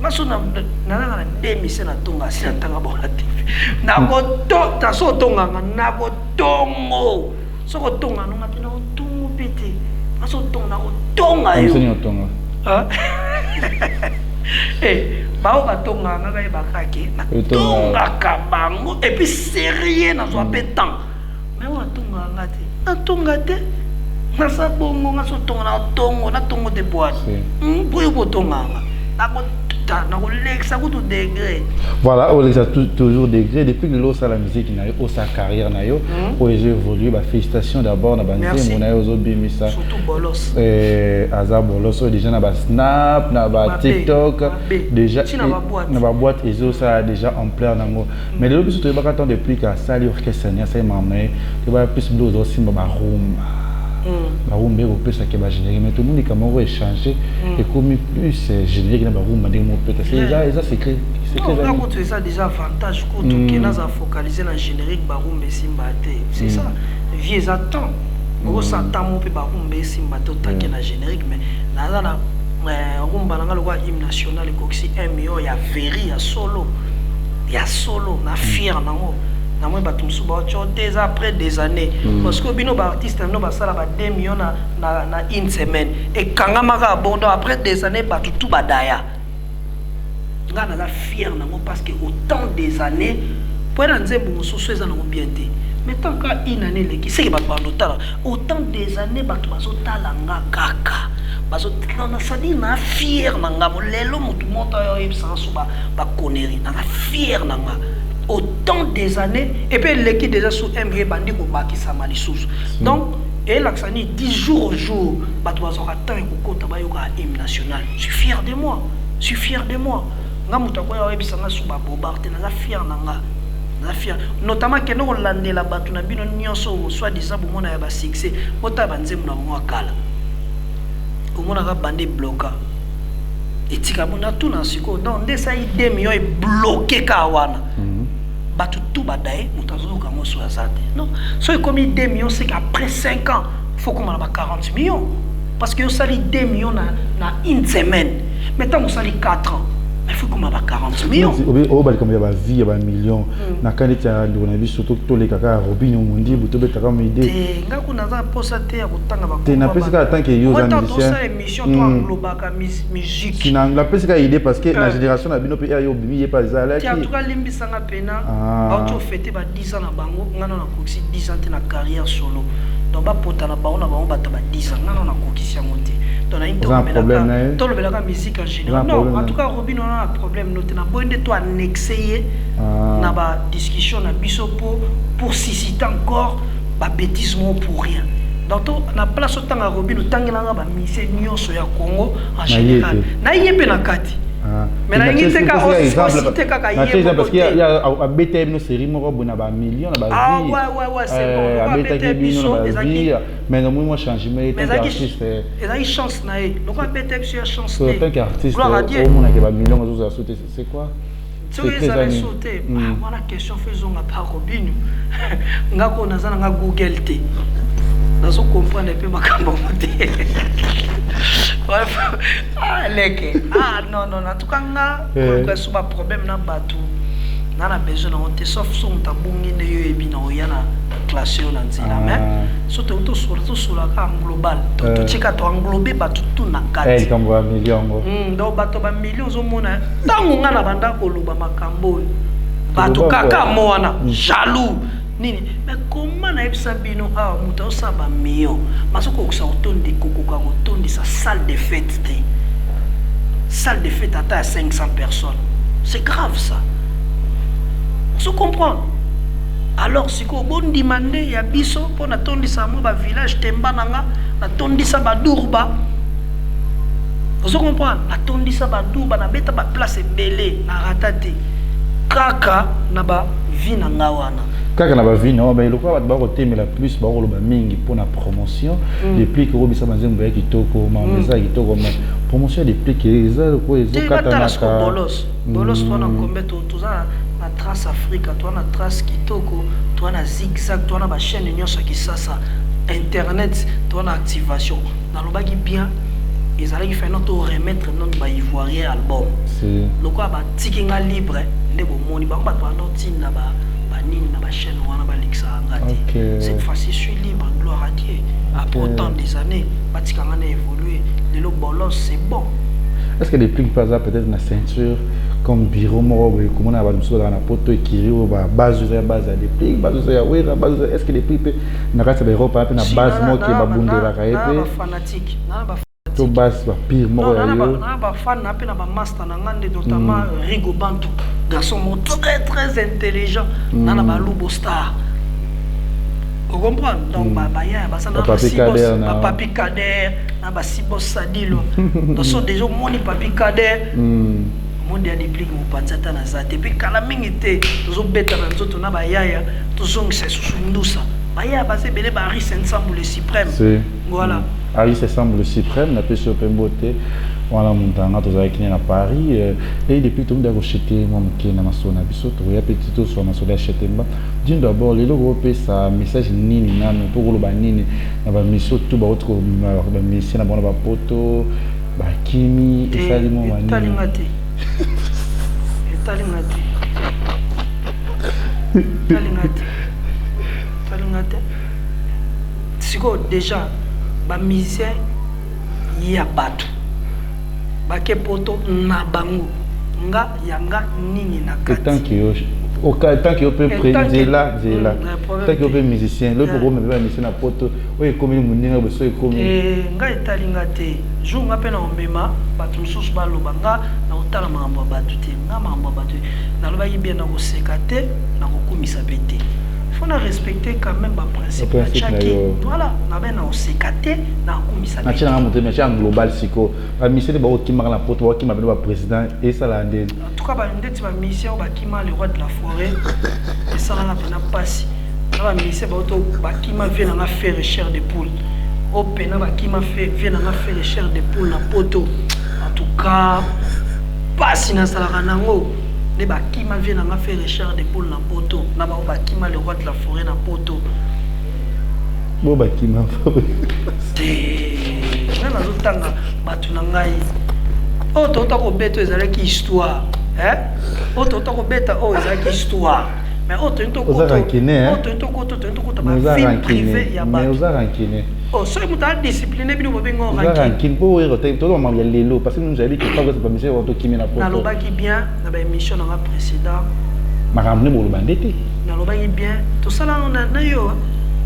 Nga so nazalaka na demise, natonga si natanga bango na TV. Nakotota so otonganga, nakotongo. Soki otonga nonga te, nakotongo mpe te. Nga so otonga, nakotonga yo. Bao batongaka nga bayebaka ke natongaka bango et puis sérieux, nazwa mpe temps. Mais oyo atongaka nga te, natonga te. Naza bongo. Nga so otonga, natongo, natongo te. Bwani boyo botongaka nga, nakolekisa kutu degré. Voilà, olekisa toujours degré. Depuis lelo osala musique na yo, osala carrière na yo oyo ezo évolue, bafélicitation d'abord na banzembo na yo ozobimisa. Surtout Bolos. Aza Bolos oyo déjà na basnap, na baTikTok déjà, na baboîte, ezosala déjà ampleur nango. Mais lelo biso toyebaka ntango depuis ke asali orchestre ni asali makambo na ye, toyebaka plus bilo ozosimba barumba. Barumba ekopesaka bagénérique, mais tomoni likambo moko échange, ekomi plus générique na barumba ndenge mopeta. Eza secret? Nga kutu eza déjà avantage kutu ke naza focalisé na générique, barumba esimba te. C'est ça vie, eza temps okosala temps mo mpe barumba esimba te, otake na générique. Mais naza na rumba na nga lokola hymne national, ekokisi 1 million ya veri ya solo, ya solo na fier nango. Namoni bato mosusu baotio te, eza après des années, parce que bino baartiste na bino basala ba 2 millions na une semaine, ekangamaka bon. Donc après des années, bato tu badaya. Nga naza fier nango parce que autant des années po na nzembo mosusu eza nango bien te, mais tant ka une année eleki, seke bato bandotala autant des années, bato bazotala nga kaka bazotala, c'est-à-dire na fier na nga. Lelo motu moko oyo oyebisanga so baconnerie, naza fier na nga autant des années. Et puis eleki déjà so mg ebandi kobakisama lisusu. Donc eyelakisa nini? 10 jours au jour bato bazwaka temps ekokota bayokaka hymne national. Je suis fier de moi, je suis fier de moi. Nga moto akoya oyebisanga so babobar te, naza fier na nga, naza fier. Notamment kende kolandela bato na bino nyonso soit disant bomona ya basuccès, botala banzembo na bango ya kala, omonaka bande ebloka etika mo natuna sikoyo. Donc nde esali 2 millions ebloke kaka wana, bato tu badaye, moto azoyoka yango so aza te. Non, so ekomi 2 millions, c'est qu'après 5 ans faut koma na ba 40 millions, parce que osali 2 millions na une semaine, mais ntango osali 4 ans, il faut koma ba 40 millions. Oyo balikambo ya bavie ya bamillion na kani ti ya ndeko na biso, toleka kaka Robinho Mondibu, tobetaka mo idée. Te, nga kuna naza mposa te ya kotanga. Te, napesi kaka tant que yo oza musicien. Tosala émission, to englobaka musique. Napesi kaka idée parce que na génération na bino mpe ya yo obimi, ye mpe azalaki. Te, en tout cas limbisanga pena. Bauti ofete ba 10 ans na bango, nga na nakokisi 10 ans te na carrière solo. Donc bapota na bango na bango bato ba 10 ans, nga na nakokisi yango te. Donc nayi tolobelaka musique en général. Non, en tout cas Robin wana na problème no te. Naboyi nde to annexe ye na badiscussion na biso pour susciter encore babêtise moko pour rien. Donc to na place otanga Robin, otangelanga bamusicien nyonso ya Congo en général, naye mpe na kati. Mais nalingi te ocite kaka ye. Parce que abeta ye bino série moko boye na bamillion na bavie, abetaki bino na bavie, mais namoni mwa changement ye tant qu'artiste. Ezalaki chance na ye, loko abeta biso ya chance. Te, tant qu'artiste omonake bamillion azozala so te, c'est quoi? Soki ezala so te wana, question fo ezonga pa Robino. Nga ko naza nanga Google te, nazo comprendre mpe makambo yango te. Ah, leke, ah non non, en tout cas nga koluka so baproblème na bato nga na besoin nango te, sauf so moto abongi nde yo oyebi na oya na classe oyo na nzela. Mais so tosola, tosolaka en global, totika to englobe bato tu na kati. Likambo ya million yango. Donc bato bamillion, ozomona ntango nga na banda koloba makambo oyo, bato kaka mo wana jaloux nini. Mais comment nayebisa bino awa, moto azosala bamillion, bazokokisa kotondi kokoka kotondisa salle de fête te, salle de fête ata ya 500 personnes, c'est grave ça, on se comprend. Alors sikoyo bondima nde ya biso mpo natondisa mwa bavillage temba na nga, natondisa badurba, ozo comprendre, natondisa badurba, nabeta baplace ebele, narata te kaka na bavie na nga wana. Kaka na bavie na oyo, lokola bato bakotemela plus, bakoloba mingi mpona promotion. Déplique okobisa banzembo ya kitoko, makambo eza ya kitoko, mais promotion ya Déplique eza lokola ezokatanaka. Bolos bolos wana kombe, toza na Trace Africa, toza na Trace Kitoko, toza na Zigzag, toza na bachaîne nyonso ya Kisasa, internet, toza na activation. Nalobaki bien, ezalaki fana to remettre nano baivoirien album lokola batiki nga libre nde bomoni bango bato banda otinda banini na bachaîne wana, balekisaka nga te. Cette fois-ci je suis libre, gloire à Dieu. Après autant des années, batika nga na évoluer. Lelo bolos, c'est bon. Est-ce que Déplique mpe aza peut-être na ceinture comme bureau moko boye, komona bato mosusu bazalaka na poto ekiri oyo base eza ya base ya Déplique, base eza ya Wera, base? Est ce que Déplique mpe na kati ya baEurope mpe na base moko babundelaka ye mpe to base bapire moko ya yo? Na bafan na mpe na bamaster na nga nde, notamment Rigo Bantu, garçon moko très très intelligent, na balubo star, ocomprendre. Donc bayaya baza na bapapi Kader na basibos Sadilo. Donc so déjà omoni papi Kader, monde ya Déplique mopanzi ata naza te. Mpe kala mingi te tozobeta na nzoto na bayaya, tozongisa lisusu ndusa. Bayaya baza ebele, baris Ensemble le suprême, voilà. Aris Ensemble le suprême, napesi yo mpe mbote wana. Moto yanga tozalaki ne na Paris e depuis tomuda koshete mwa moke na masolo na biso, tokoya mpe ti toswa masolo ya Shetemba dino. D'abord lelo kokopesa message nini nano mpo koloba nini na bamisio tu bauti kobima, bamisien na bango na bapoto bakimi, esali mwa manini? Etalinga te, etalinga te, etalinga te, etalinga te. Sikoyo déjà bamusicien ya bato bake poto na bango. Nga ya nga nini na kati? Tant que yo tant que yo mpe nzela nzela, tant que yo mpe musicien, lobi okoma mpe bamusicien na poto oyo ekomi moninga boso ekomi. Ngai etali nga te. Jour nga mpe na komema bato mosusu baloba, nga na kotala makambo ya bato te. Nga makambo ya bato, nalobaki bien, na koseka te, na kokumisa mpe te. Faut na respecter quand même baprincipe natiaki. Voilà, nabe na koseka te, na kokumisa. Natie nanga moto, natie en global. Sikoyo bamusicien te bakokimaka na poto, bakokima bino baprésident, esala ndeni? En tout cas, ndeti bamusicien oyo bakima le roi de la forêt, esalanga mpena mpasi. Na bamusicien baoto bakima vieux nanga Ferre Chair de Poule, oyo mpena bakima vieux nanga Ferre Chair de Poule na poto, en tout cas mpasi nasalaka nango. Nde bakima vieux nanga Ferre Chair de Poule na poto, na bao bakima le roi de la forêt na poto. Bo bakima. Te, nga nazotanga bato na ngai oyo touta kobeta, oyo ezalaki histoire, oyo touta kobeta, oyo ezalaki histoire. Mais oyo toyini tokota bavie privée ya bato. Oza rancune. Soki moto adiscipline bino, bobenga. Rancune mpo oyeba tozoma ya lelo, parce que nous ayebi ke pas bamusicien oyo tokimi na poto. Nalobaki bien na baémission nanga précédent. Makambo nde boloba nde te. Nalobaki bien, tosala na yo,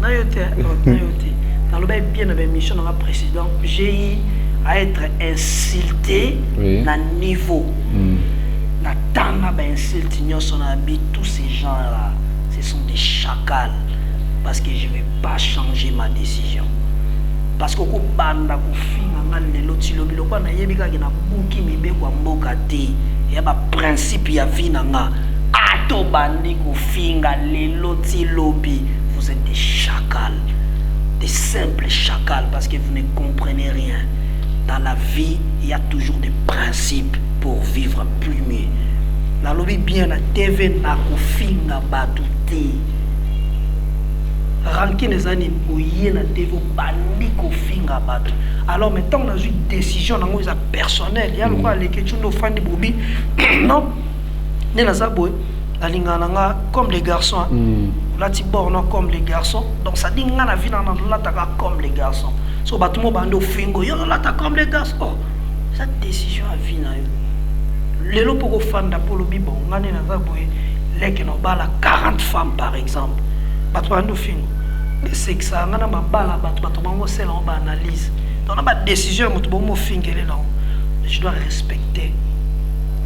na yo te, na yo te. Nalobaki bien na baémission nanga précédent, j'ai eu à être insulté, oui. Na niveau na tanga bainsulte nyonso na bi, tous ces gens là ce sont des chacals, parce que je vais pas changer ma décision. Parce que okobanda kofinga nga lelo ti lobi, lokola nayebi kaka nabuki mibeko ya mboka te, ya baprincipe ya vie na nga, ata obandi kofinga lelo ti lobi, vous êtes des chacals, des simples chacals, parce que vous ne comprenez rien. Dans la vie, il y a toujours des principes pour vivre plus mieux. Nalobi bien na TV, nakofinga bato te. Rancune eza nini? Oye na TV, obandi kofinga bato. Alors, mais ntango nazwi décision nango, eza personnel ya lokola aleki ti nde ofandi bobi. Non, nde naza boye, nalingaka na nga comme les garçons, olati borno comme les garçons. Donc ça dit, nga na vie nanga nalataka comme les garçons. So bato mo bandi ofingo yo, olata comme les garçons. Oh, eza décision ya vie na yo. Lelo mpo kofanda mpo olobi: bon, nga nde naza boye, leke na obala 40 femmes par exemple, bato bandi ofingo. Esekisaka nga na mabala bato, bato bango osala yango baanalyse. Donc na badécision ya moto bongo mofingele nango, je dois respecter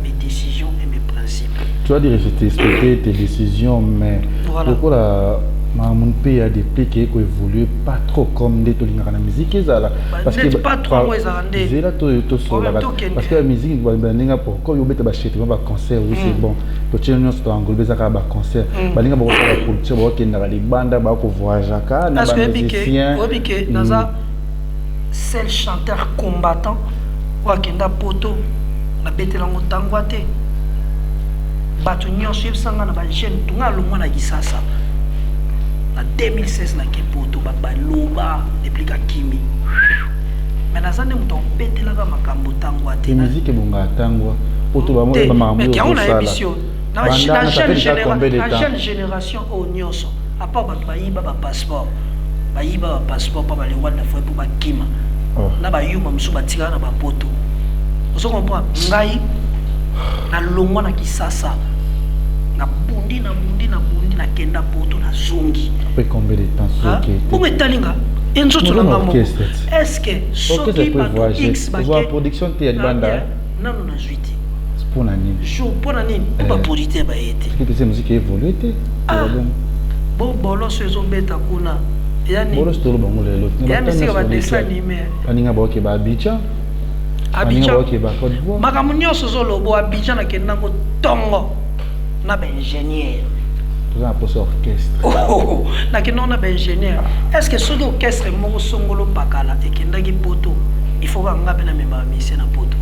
mes décisions et mes principes. Tu vas dire respecter tes décisions, mais Voilà. Lokola makambo mpe ya Deplick ekoévolue pas trop comme nde tolingaka na musique ezala. Parce que pas trop yango ezala nde. Zela tosolaka, parce que ya musique baninga, pourquoi obeta bachetema baconcert? Oui, c'est bon, totie nyonso toangoloba, eza kaka baconcert. Baninga bakosala production, bakokendaka libanda, bakovoyageaka na bamusicien. Oyebi ke naza seul chanteur combattant oyo akenda poto, nabetelango ntangwa te. Bato nyonso yebisanga na bajeune tunga alongwa na Kisasa na 2016, nake poto, bato baloba Deplick akimi, mais naza nde moto akobetelaka makambo ntangwa te. Musique ebongaka ntangwa po to bamakambo. Yango nayebisi yo, na jeune génération oyo nyonso, à part bato bayiba bapasseport, bayiba bapasseport mpo balewa na foi mpo bakima na bayuma mosusu batikaka na bapoto. Ozo comprendre? Ngai nalongwa na Kisasa, nabundi, nabundi, nabundi, nakenda poto, nazongi. Après combien de temps? Bongo etalinga enzoto nanga moko. Est ce que soki bato x production te ya libanda? Nano nazwi te. Mpona nini? Jour mpona nini? Mpo baproducteur baye te. Soki pese musique évolue te. Bon, boloso ezobeta kuna. Boloso toloba ngo lelo. Ya misika badessin animé. Baninga baoke ba Abidjan, baninga baoke ba Côte d'Ivoire. Makambo nyonso ozoloba, Abidjan nakendango ntongo na baingénieur. Toza na posa orchestre. Nakendango na baingénieur. Est ce que soki orchestre moko songolo pakala ekendaki poto, il faut kanga mpe namema bamusicien na poto?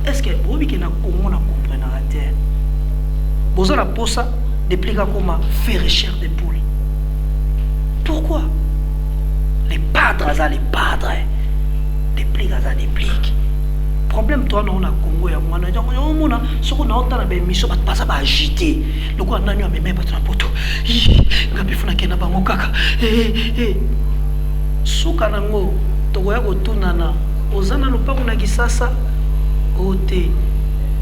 Est ce que boyebi ke na Congo na comprenaka te? Boza na posa Deplick akoma Ferre Chair de Poule. Pourquoi? Les padres aza les padres, Deplick aza Deplick. Problème to wana na Congo ya mwana yango omona, soki naotala baémission, bato baza baagité lokola nani amema bato na poto. Nga mpe funa kenda bango kaka. Suka nango tokoya kotunana: oza na lopango na Kisasa o te?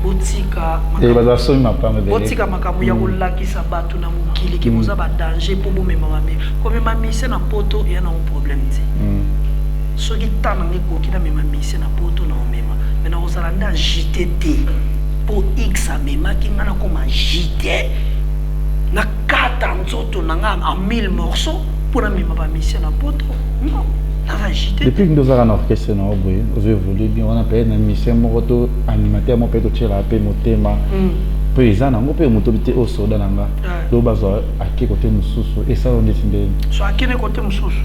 Botika Eh, bazala somi mapango ebele. Botika makambo ya kolakisa bato na mokili ke boza badanger mpo bomema bame komema mise na poto eya nango problème te. Soki temps nanga ekoki, namema mise na poto, na omema, mais nakozala nde agité te mpo x amemaki nga, nakoma agité, nakata nzoto na nga en mille morceaux mpo namema bamise na poto. Non, naza agité. Depuis nde ozalaka na orchestre na yo boye, ozo évolue bien wana, peut-être na mission moko to animateur moko, peut-être otielaka mpe motema mpe eza nango mpe moto te oyo soda na nga to bazwa ake kote mosusu, esala ndeti ndeni? So akende kote mosusu,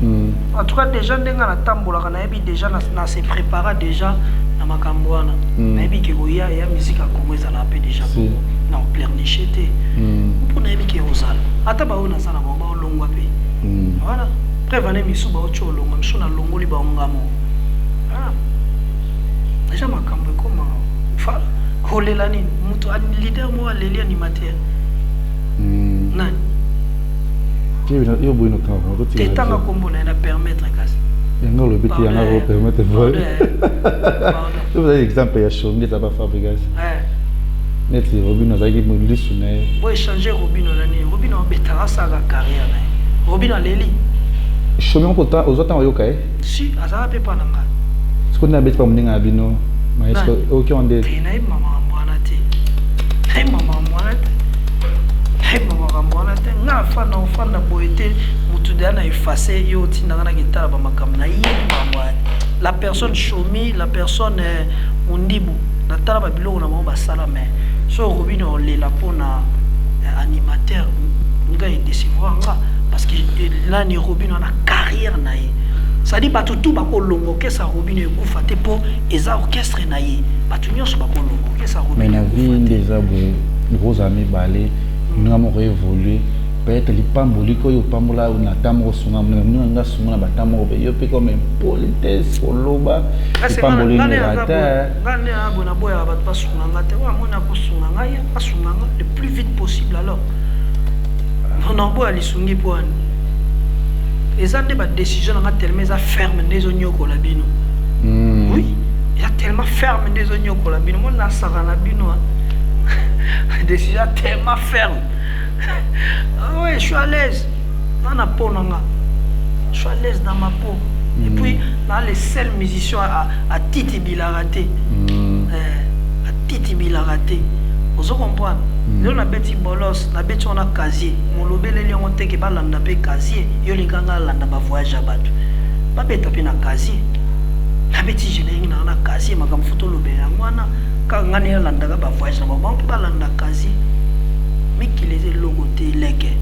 en tout cas déjà ndenge natambolaka, nayebi déjà na se prépara déjà na makambo wana. Nayebi ke koya ya musique ya Congo ezalaka mpe déjà bongo na opleurniche te, mpo nayebi ke ozala ata baoyo naza na bango baolongwa mpe. Voilà, preuve ane misu baoti olongwa, misu nalongoli baongamo. Voilà, déjà makambo ekoma fa kolela nini. Moto leader moko aleli animateur nani? Yo boye notanga. Te, tanga nkombo na ye na permettre kasi. Yango olobi te, yango akopermettre. Ozali exemple ya Shomi, eza bafabrigas neti Robino azalaki lisu na ye. Bo échange Robino na nini? Robino abetaka, asalaka carrière na ye. Robino aleli. Shomi moko ozwa ntango oyoka ye? Si, azalaka mpe mpa na ngai. Sikoyo nde abeti pa moninga na bino, maestro oyoki yango nde? Te, nayebi makambo wana te, nayebi makambo wana te, nayebi makambo wana te. Nga afanda ofanda boye te, motu deya na efface yo, otindanga na kitala bamakambo, nayebi makambo wana te. La personne Shomi, la personne Mondibu, natala babiloko na bango basala, mais so Robino olela mpona animateur, ngai edécevoir nga, parce que nani, Robino ana carrière na ye, c'est-à-dire bato tu bakolonga, orchestre Robino ekufa te mpo eza orchestre na ye. Bato nyonso bakolonga, orchestre Mais na vie nde eza boye, bokozala mibale, moninga moko évolue, peut-être lipamboli oyo opambola na ta moko, sunga moninga nga, sunga na bata moko mpe yo mpe comme impolitesse koloba lipamboli nera te. Nga nde boye, naboyaka bato basunga nga te. Oyo amoni akosunga ngai, asunga nga le plus vite possible. Alors naboya lisungi mpo wani eza nde badécision na nga tellement eza ferme nde ezonyokola bino. Oui, eza tellement ferme nde ezonyokola bino. Mo nasaka na bino décision tellement ferme. Ah ouais, je suis à l'aise na na peau na nga, je suis à l'aise dans ma peau. Et puis na le seul musicien atitibilaka te, atitibilaka te, ozo comprendre? Lelo nabeti bolos, nabeti wana casier, molobeleli yango teke balanda mpe casier. Yo linganga alanda bavoyage ya bato, babeta mpe na casier. Nabeti générique nanga na casier, makambo fo tolobela yango wana kaka. Nga nde alandaka bavoyage na bango, bango mpe balanda casier. Mikili eza eloko te, leke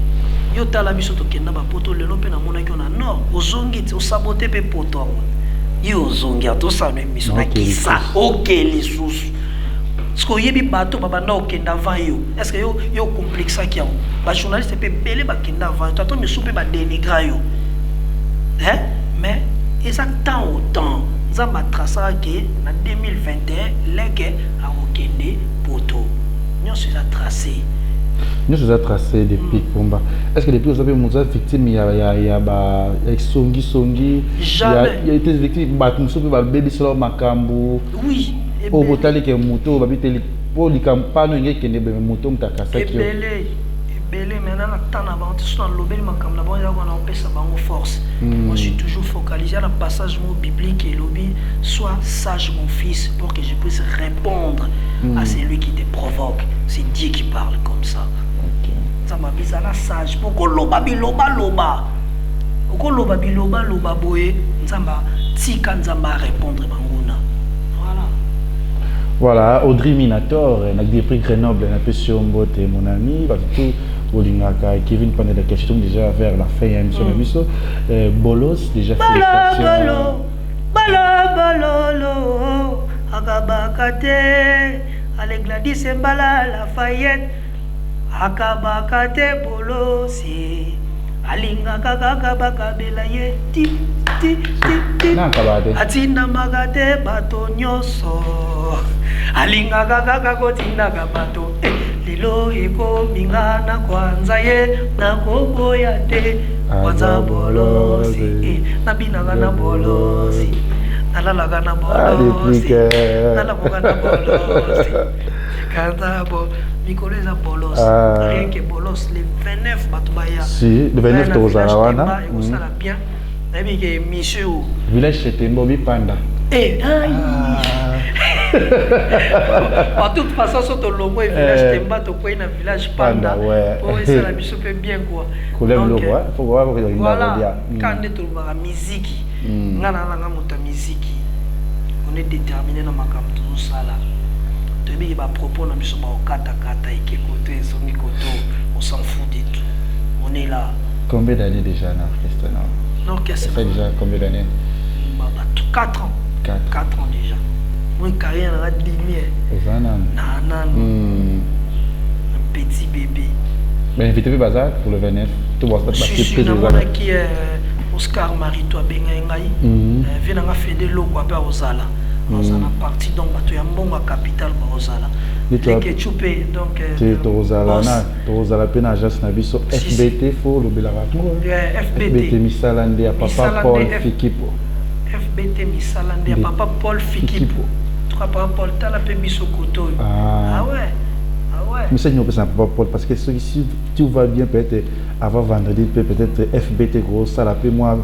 yo tala biso tokenda bapoto. Lelo mpe namonaki yo na nord, ozongi ti osabote mpe poto yango, yo ozongi ata osala émission na kisa, oke lisusu parce que oyebi bato babanda kokende avant yo. Est ce que yo, yo complexaki yango? Bajournaliste mpe ebele bakende avant yo, tato misu mpe badénigra yo, hein? Mais eza temps au temps. Nzambe atrasaka ke na 2021 leke akokende poto, nyonso eza tracé. Nyonso eza tracé depuis Pomba. Est ce que depuis oza mpe moza victime ya ba songisongi? Jamais. Ya te victime, bato mosusu mpe babebisela makambo? Oui. Oyo botalike moto oyo babiteli mpo likambo pano enge ekende beme, moto moto akasaki yo? Ebele, ebele. Maintenant na temps na bango te, so nalobeli makambo na bango, eza kona opesa bango force. Moi, je suis toujours focalisé na passage mot biblique elobi: "Sois sage, mon fils, pour que je puisse répondre à celui qui te provoque." C'est Dieu qui parle comme ça. Nzambe abizala sage mpo koloba bilobaloba, okoloba bilobaloba boye, Nzambe tika, Nzambe arépondre banguna. Voilà. Voilà, Audrey Minator na depuis Grenoble, napesi yo mbote, mon ami. Bato tu bolingaka Kevin Pandela Question, déjà vers la fin ya émission na biso. Bolos déjà, félicitations. Balobololo akabaka te, ale Gladys Mbala Lafayette akabaka te, bolosi alingaka kaka bakabela ye ti ti ti ti. Nakabaka te. Atindamaka te, bato nyonso alingaka kaka kotindaka bato. Eh, lelo ekomi nga na kwanza ye, nakoboya te kwanza bolosi. Eh, nabinaka na bolosi, nalalaka na bolosi, Déplique. Nalamuka na bolosi. Kanda bo mikolo eza bolos. Ah. Rien que bolos le 29 bato baya. Si, le 29 tokozala wana. Ekosala bien. Nayebi ke monsieur oyo. Village Chetembo bipanda. Eh, ai. En toute façon, so tolongwe village Eh. Temba tokwei na village Panda. Panda, ouais. Po esala biso mpe bien quoi. Kolia Donc, biloko, faut koya kolia voilà, kolia. ka nde tolobaka miziki. Mm. Nga na nanga moto ya miziki. On est déterminé na makambo tozosala. Toyebi ke bapropos na biso baokatakata eke koto ezongi koto, on s'en fout de tout. On est là. Combien d'années déjà dans l'orchestre non? L'orchestre. Ça fait déjà combien d'années? 4 ans. 4. 4 ans déjà. Moi, carrière na dimi. Oza nanu. Na nanu. Un petit bébé. Mais invité mpe baza pour le 29. To baza Si, si, namonaki Oscar Marito abengai ngai. Vie nanga Fede Loko ape akozala. Akozala na parti, donc bato ya mbongo ya capital bakozala. Lekechu mpe donc Te tokozala boss. na tokozala mpe na agence na biso Si, FBT fo olobelaka yango. FBT. FBT misala nde ya papa Misala Paul nde Fikipo. FBT misala nde ya Nde. papa Paul Fikipo. Tuka papa Paul tala mpe biso koto oyo. Ah. Ah ouais. Ah ouais. Message nous pesa papa Paul parce que si tout va bien peut-être avant vendredi peut-être FBT gros ça la pe moi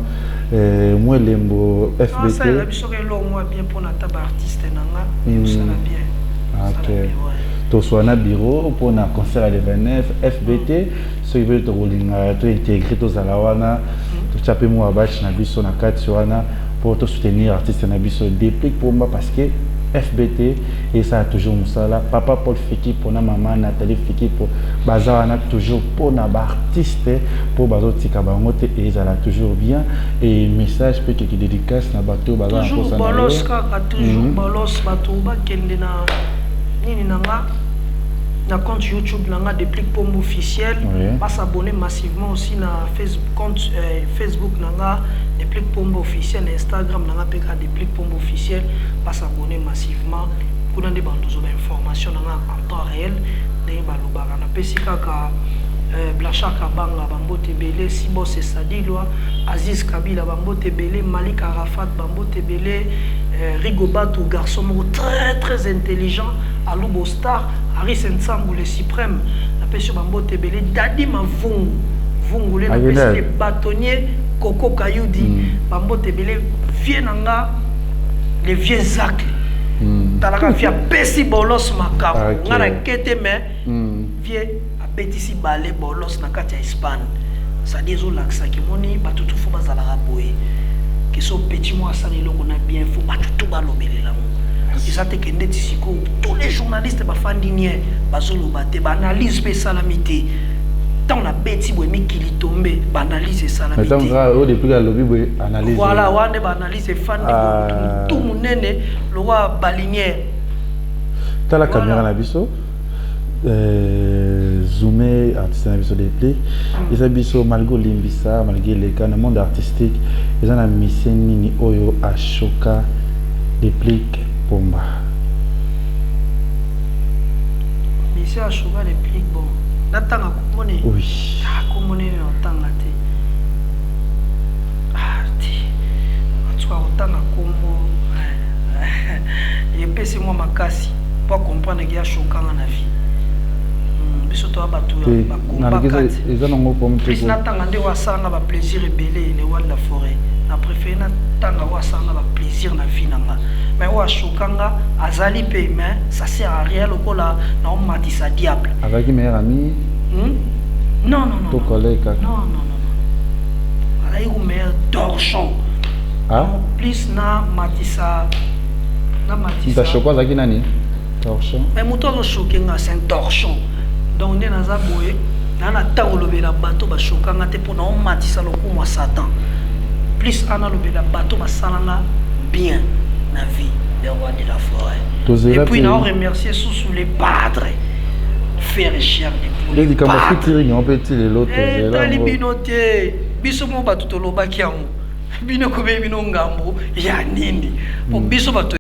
moi lembo Ah, ça FBT. biso ke eloko mwa bien mpona ata baartiste na nga osala bien. Ah, Osala ok. bien, ouais. Toswa na bureau mpona concert ya le 29 FBT soki mpe tokolinga tointegre tozala wana totya mpe mwa batch na biso na kati wana mpo tosoutenir artiste na biso Deplick Pomba parce que FBT esala toujours mosala. Papa Paul Fikipo na mama Nathalie Fikipo baza wana toujours mpona baartiste mpo bazotika bango te e ezala toujours bien. Et message mpe keke dédicace na bato oyo baza na Toujours posa na bolos yo. kaka toujours bolos bato bakende na nini na nga na compte YouTube na nga Deplick Pomba officiel. Oui. Basabonner massivement aussi na Facebook, compte Facebook na nga Deplick Pomba officiel, na Instagram na nga mpe kaka Deplick Pomba officiel. Basabonner massivement kuna nde banto ozwa bainformation na nga en temps réel ndenge balobaka. Napesi kaka Blanchard Kabanga bambote ebele, Sibos Esadilwa, Aziz Kabila bambote ebele, Malik Arafat bambote ebele, Rigobatu garçon moko très très intelligent, Alubo Star, Haris Nsambu le suprême, napesi yo bambote ebele, Dadi Mavungu Vungule, napesi Aguilera. le bâtonnier Coco Kayudi bambote ebele, vie na nga le vieux Zacle. Talaka vie apesi bolos makambo. Ok. Nga na kete mais vie abetisi bale bolos na kati ya Espagne. C'est-à-dire ezolakisaki moni bato tu fo bazalaka boye ke so petit moko asala eloko na bien fo bato tu balobelela ngo. Eza te ke ndeti sikoyo tous les journalistes bafandi nie bazoloba te, baanalyse mpe esalami te. Ntango nabeti boye mikili tombe, baanalyse esalami Mais te. ntango kaka oyo Deplick alobi boye analyse. Voilà, wana nde baanalyse efandi. Ah. Tu monene lokwa balinière. Tala Voilà. caméra na biso, zoomé artiste na biso Deplick eza biso malgré olimbisa malgré eleka na monde artistique eza na mission nini oyo ashoka Deplick Pomba? Mission ashoka Deplick, bon, natanga komone. Oui. Ah, komone na otanga te. Ah, te antuka kotanga kombo epesi mwa makasi po comprendre ke ashokanga na vie. Biso toya bato Te bakomba naloki kati eza nango komo te. Plus natanga nde oyo asalanga baplaisir ebele, le roi de la forêt. Na préféré natanga oyo asalanga baplaisir na vie na nga, mais oyo ashokanga azali mpe, mais ça sert à rien lokola naomatisa diable. Azalaki meilleur ami? Hmm? Non, non, non. To Non. collègue kaka? Non, non, non, non. Azalaki ko meilleur torchon. Ah. En plus na matisa na matisa. Moto ashoko azalaki nani? Torchon? Mais moto azochoke nga, c'est un torchon. Donc nde naza boye naa na ntango olobela bato bashokanga te mpo na omatisa lokumu ya Satan. Plus ana alobela bato basalanga bien na vie, le roi de la forêt. Tozela Et puis mpe- na remercier susu les padres faire cher de Nde likambo ya featuring yango mpe ti lelo tozela Etali yango. bino te. Biso mo bato tolobaki yango, bino kobeyi bino ngambo ya nini po biso bato.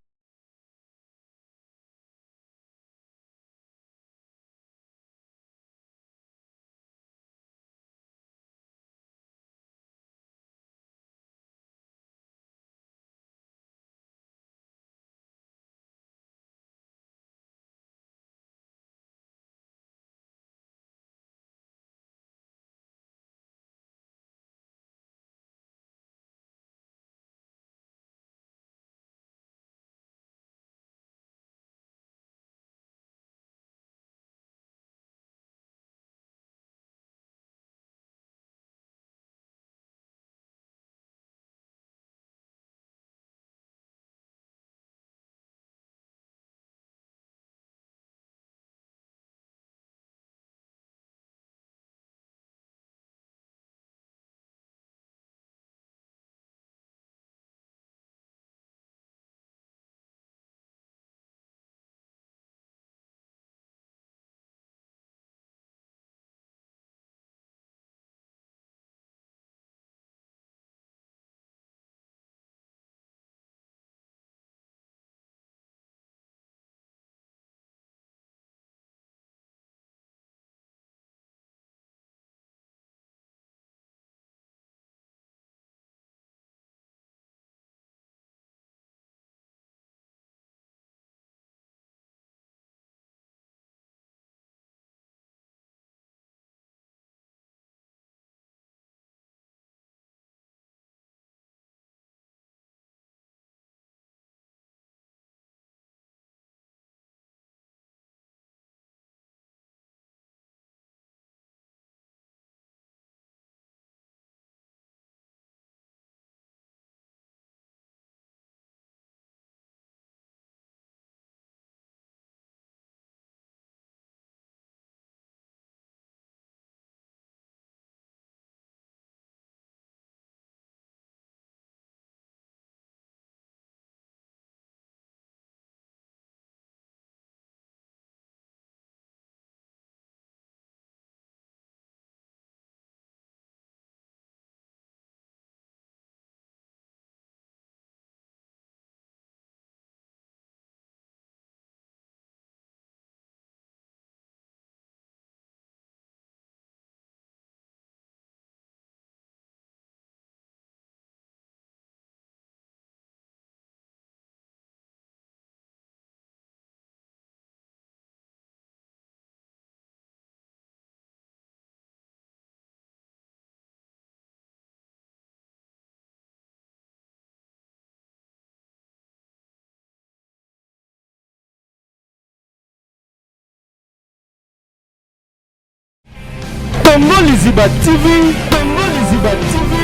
Liziba TV, Congo Liziba TV.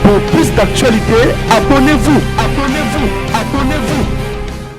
Pour plus d'actualités, abonnez-vous. Abonnez.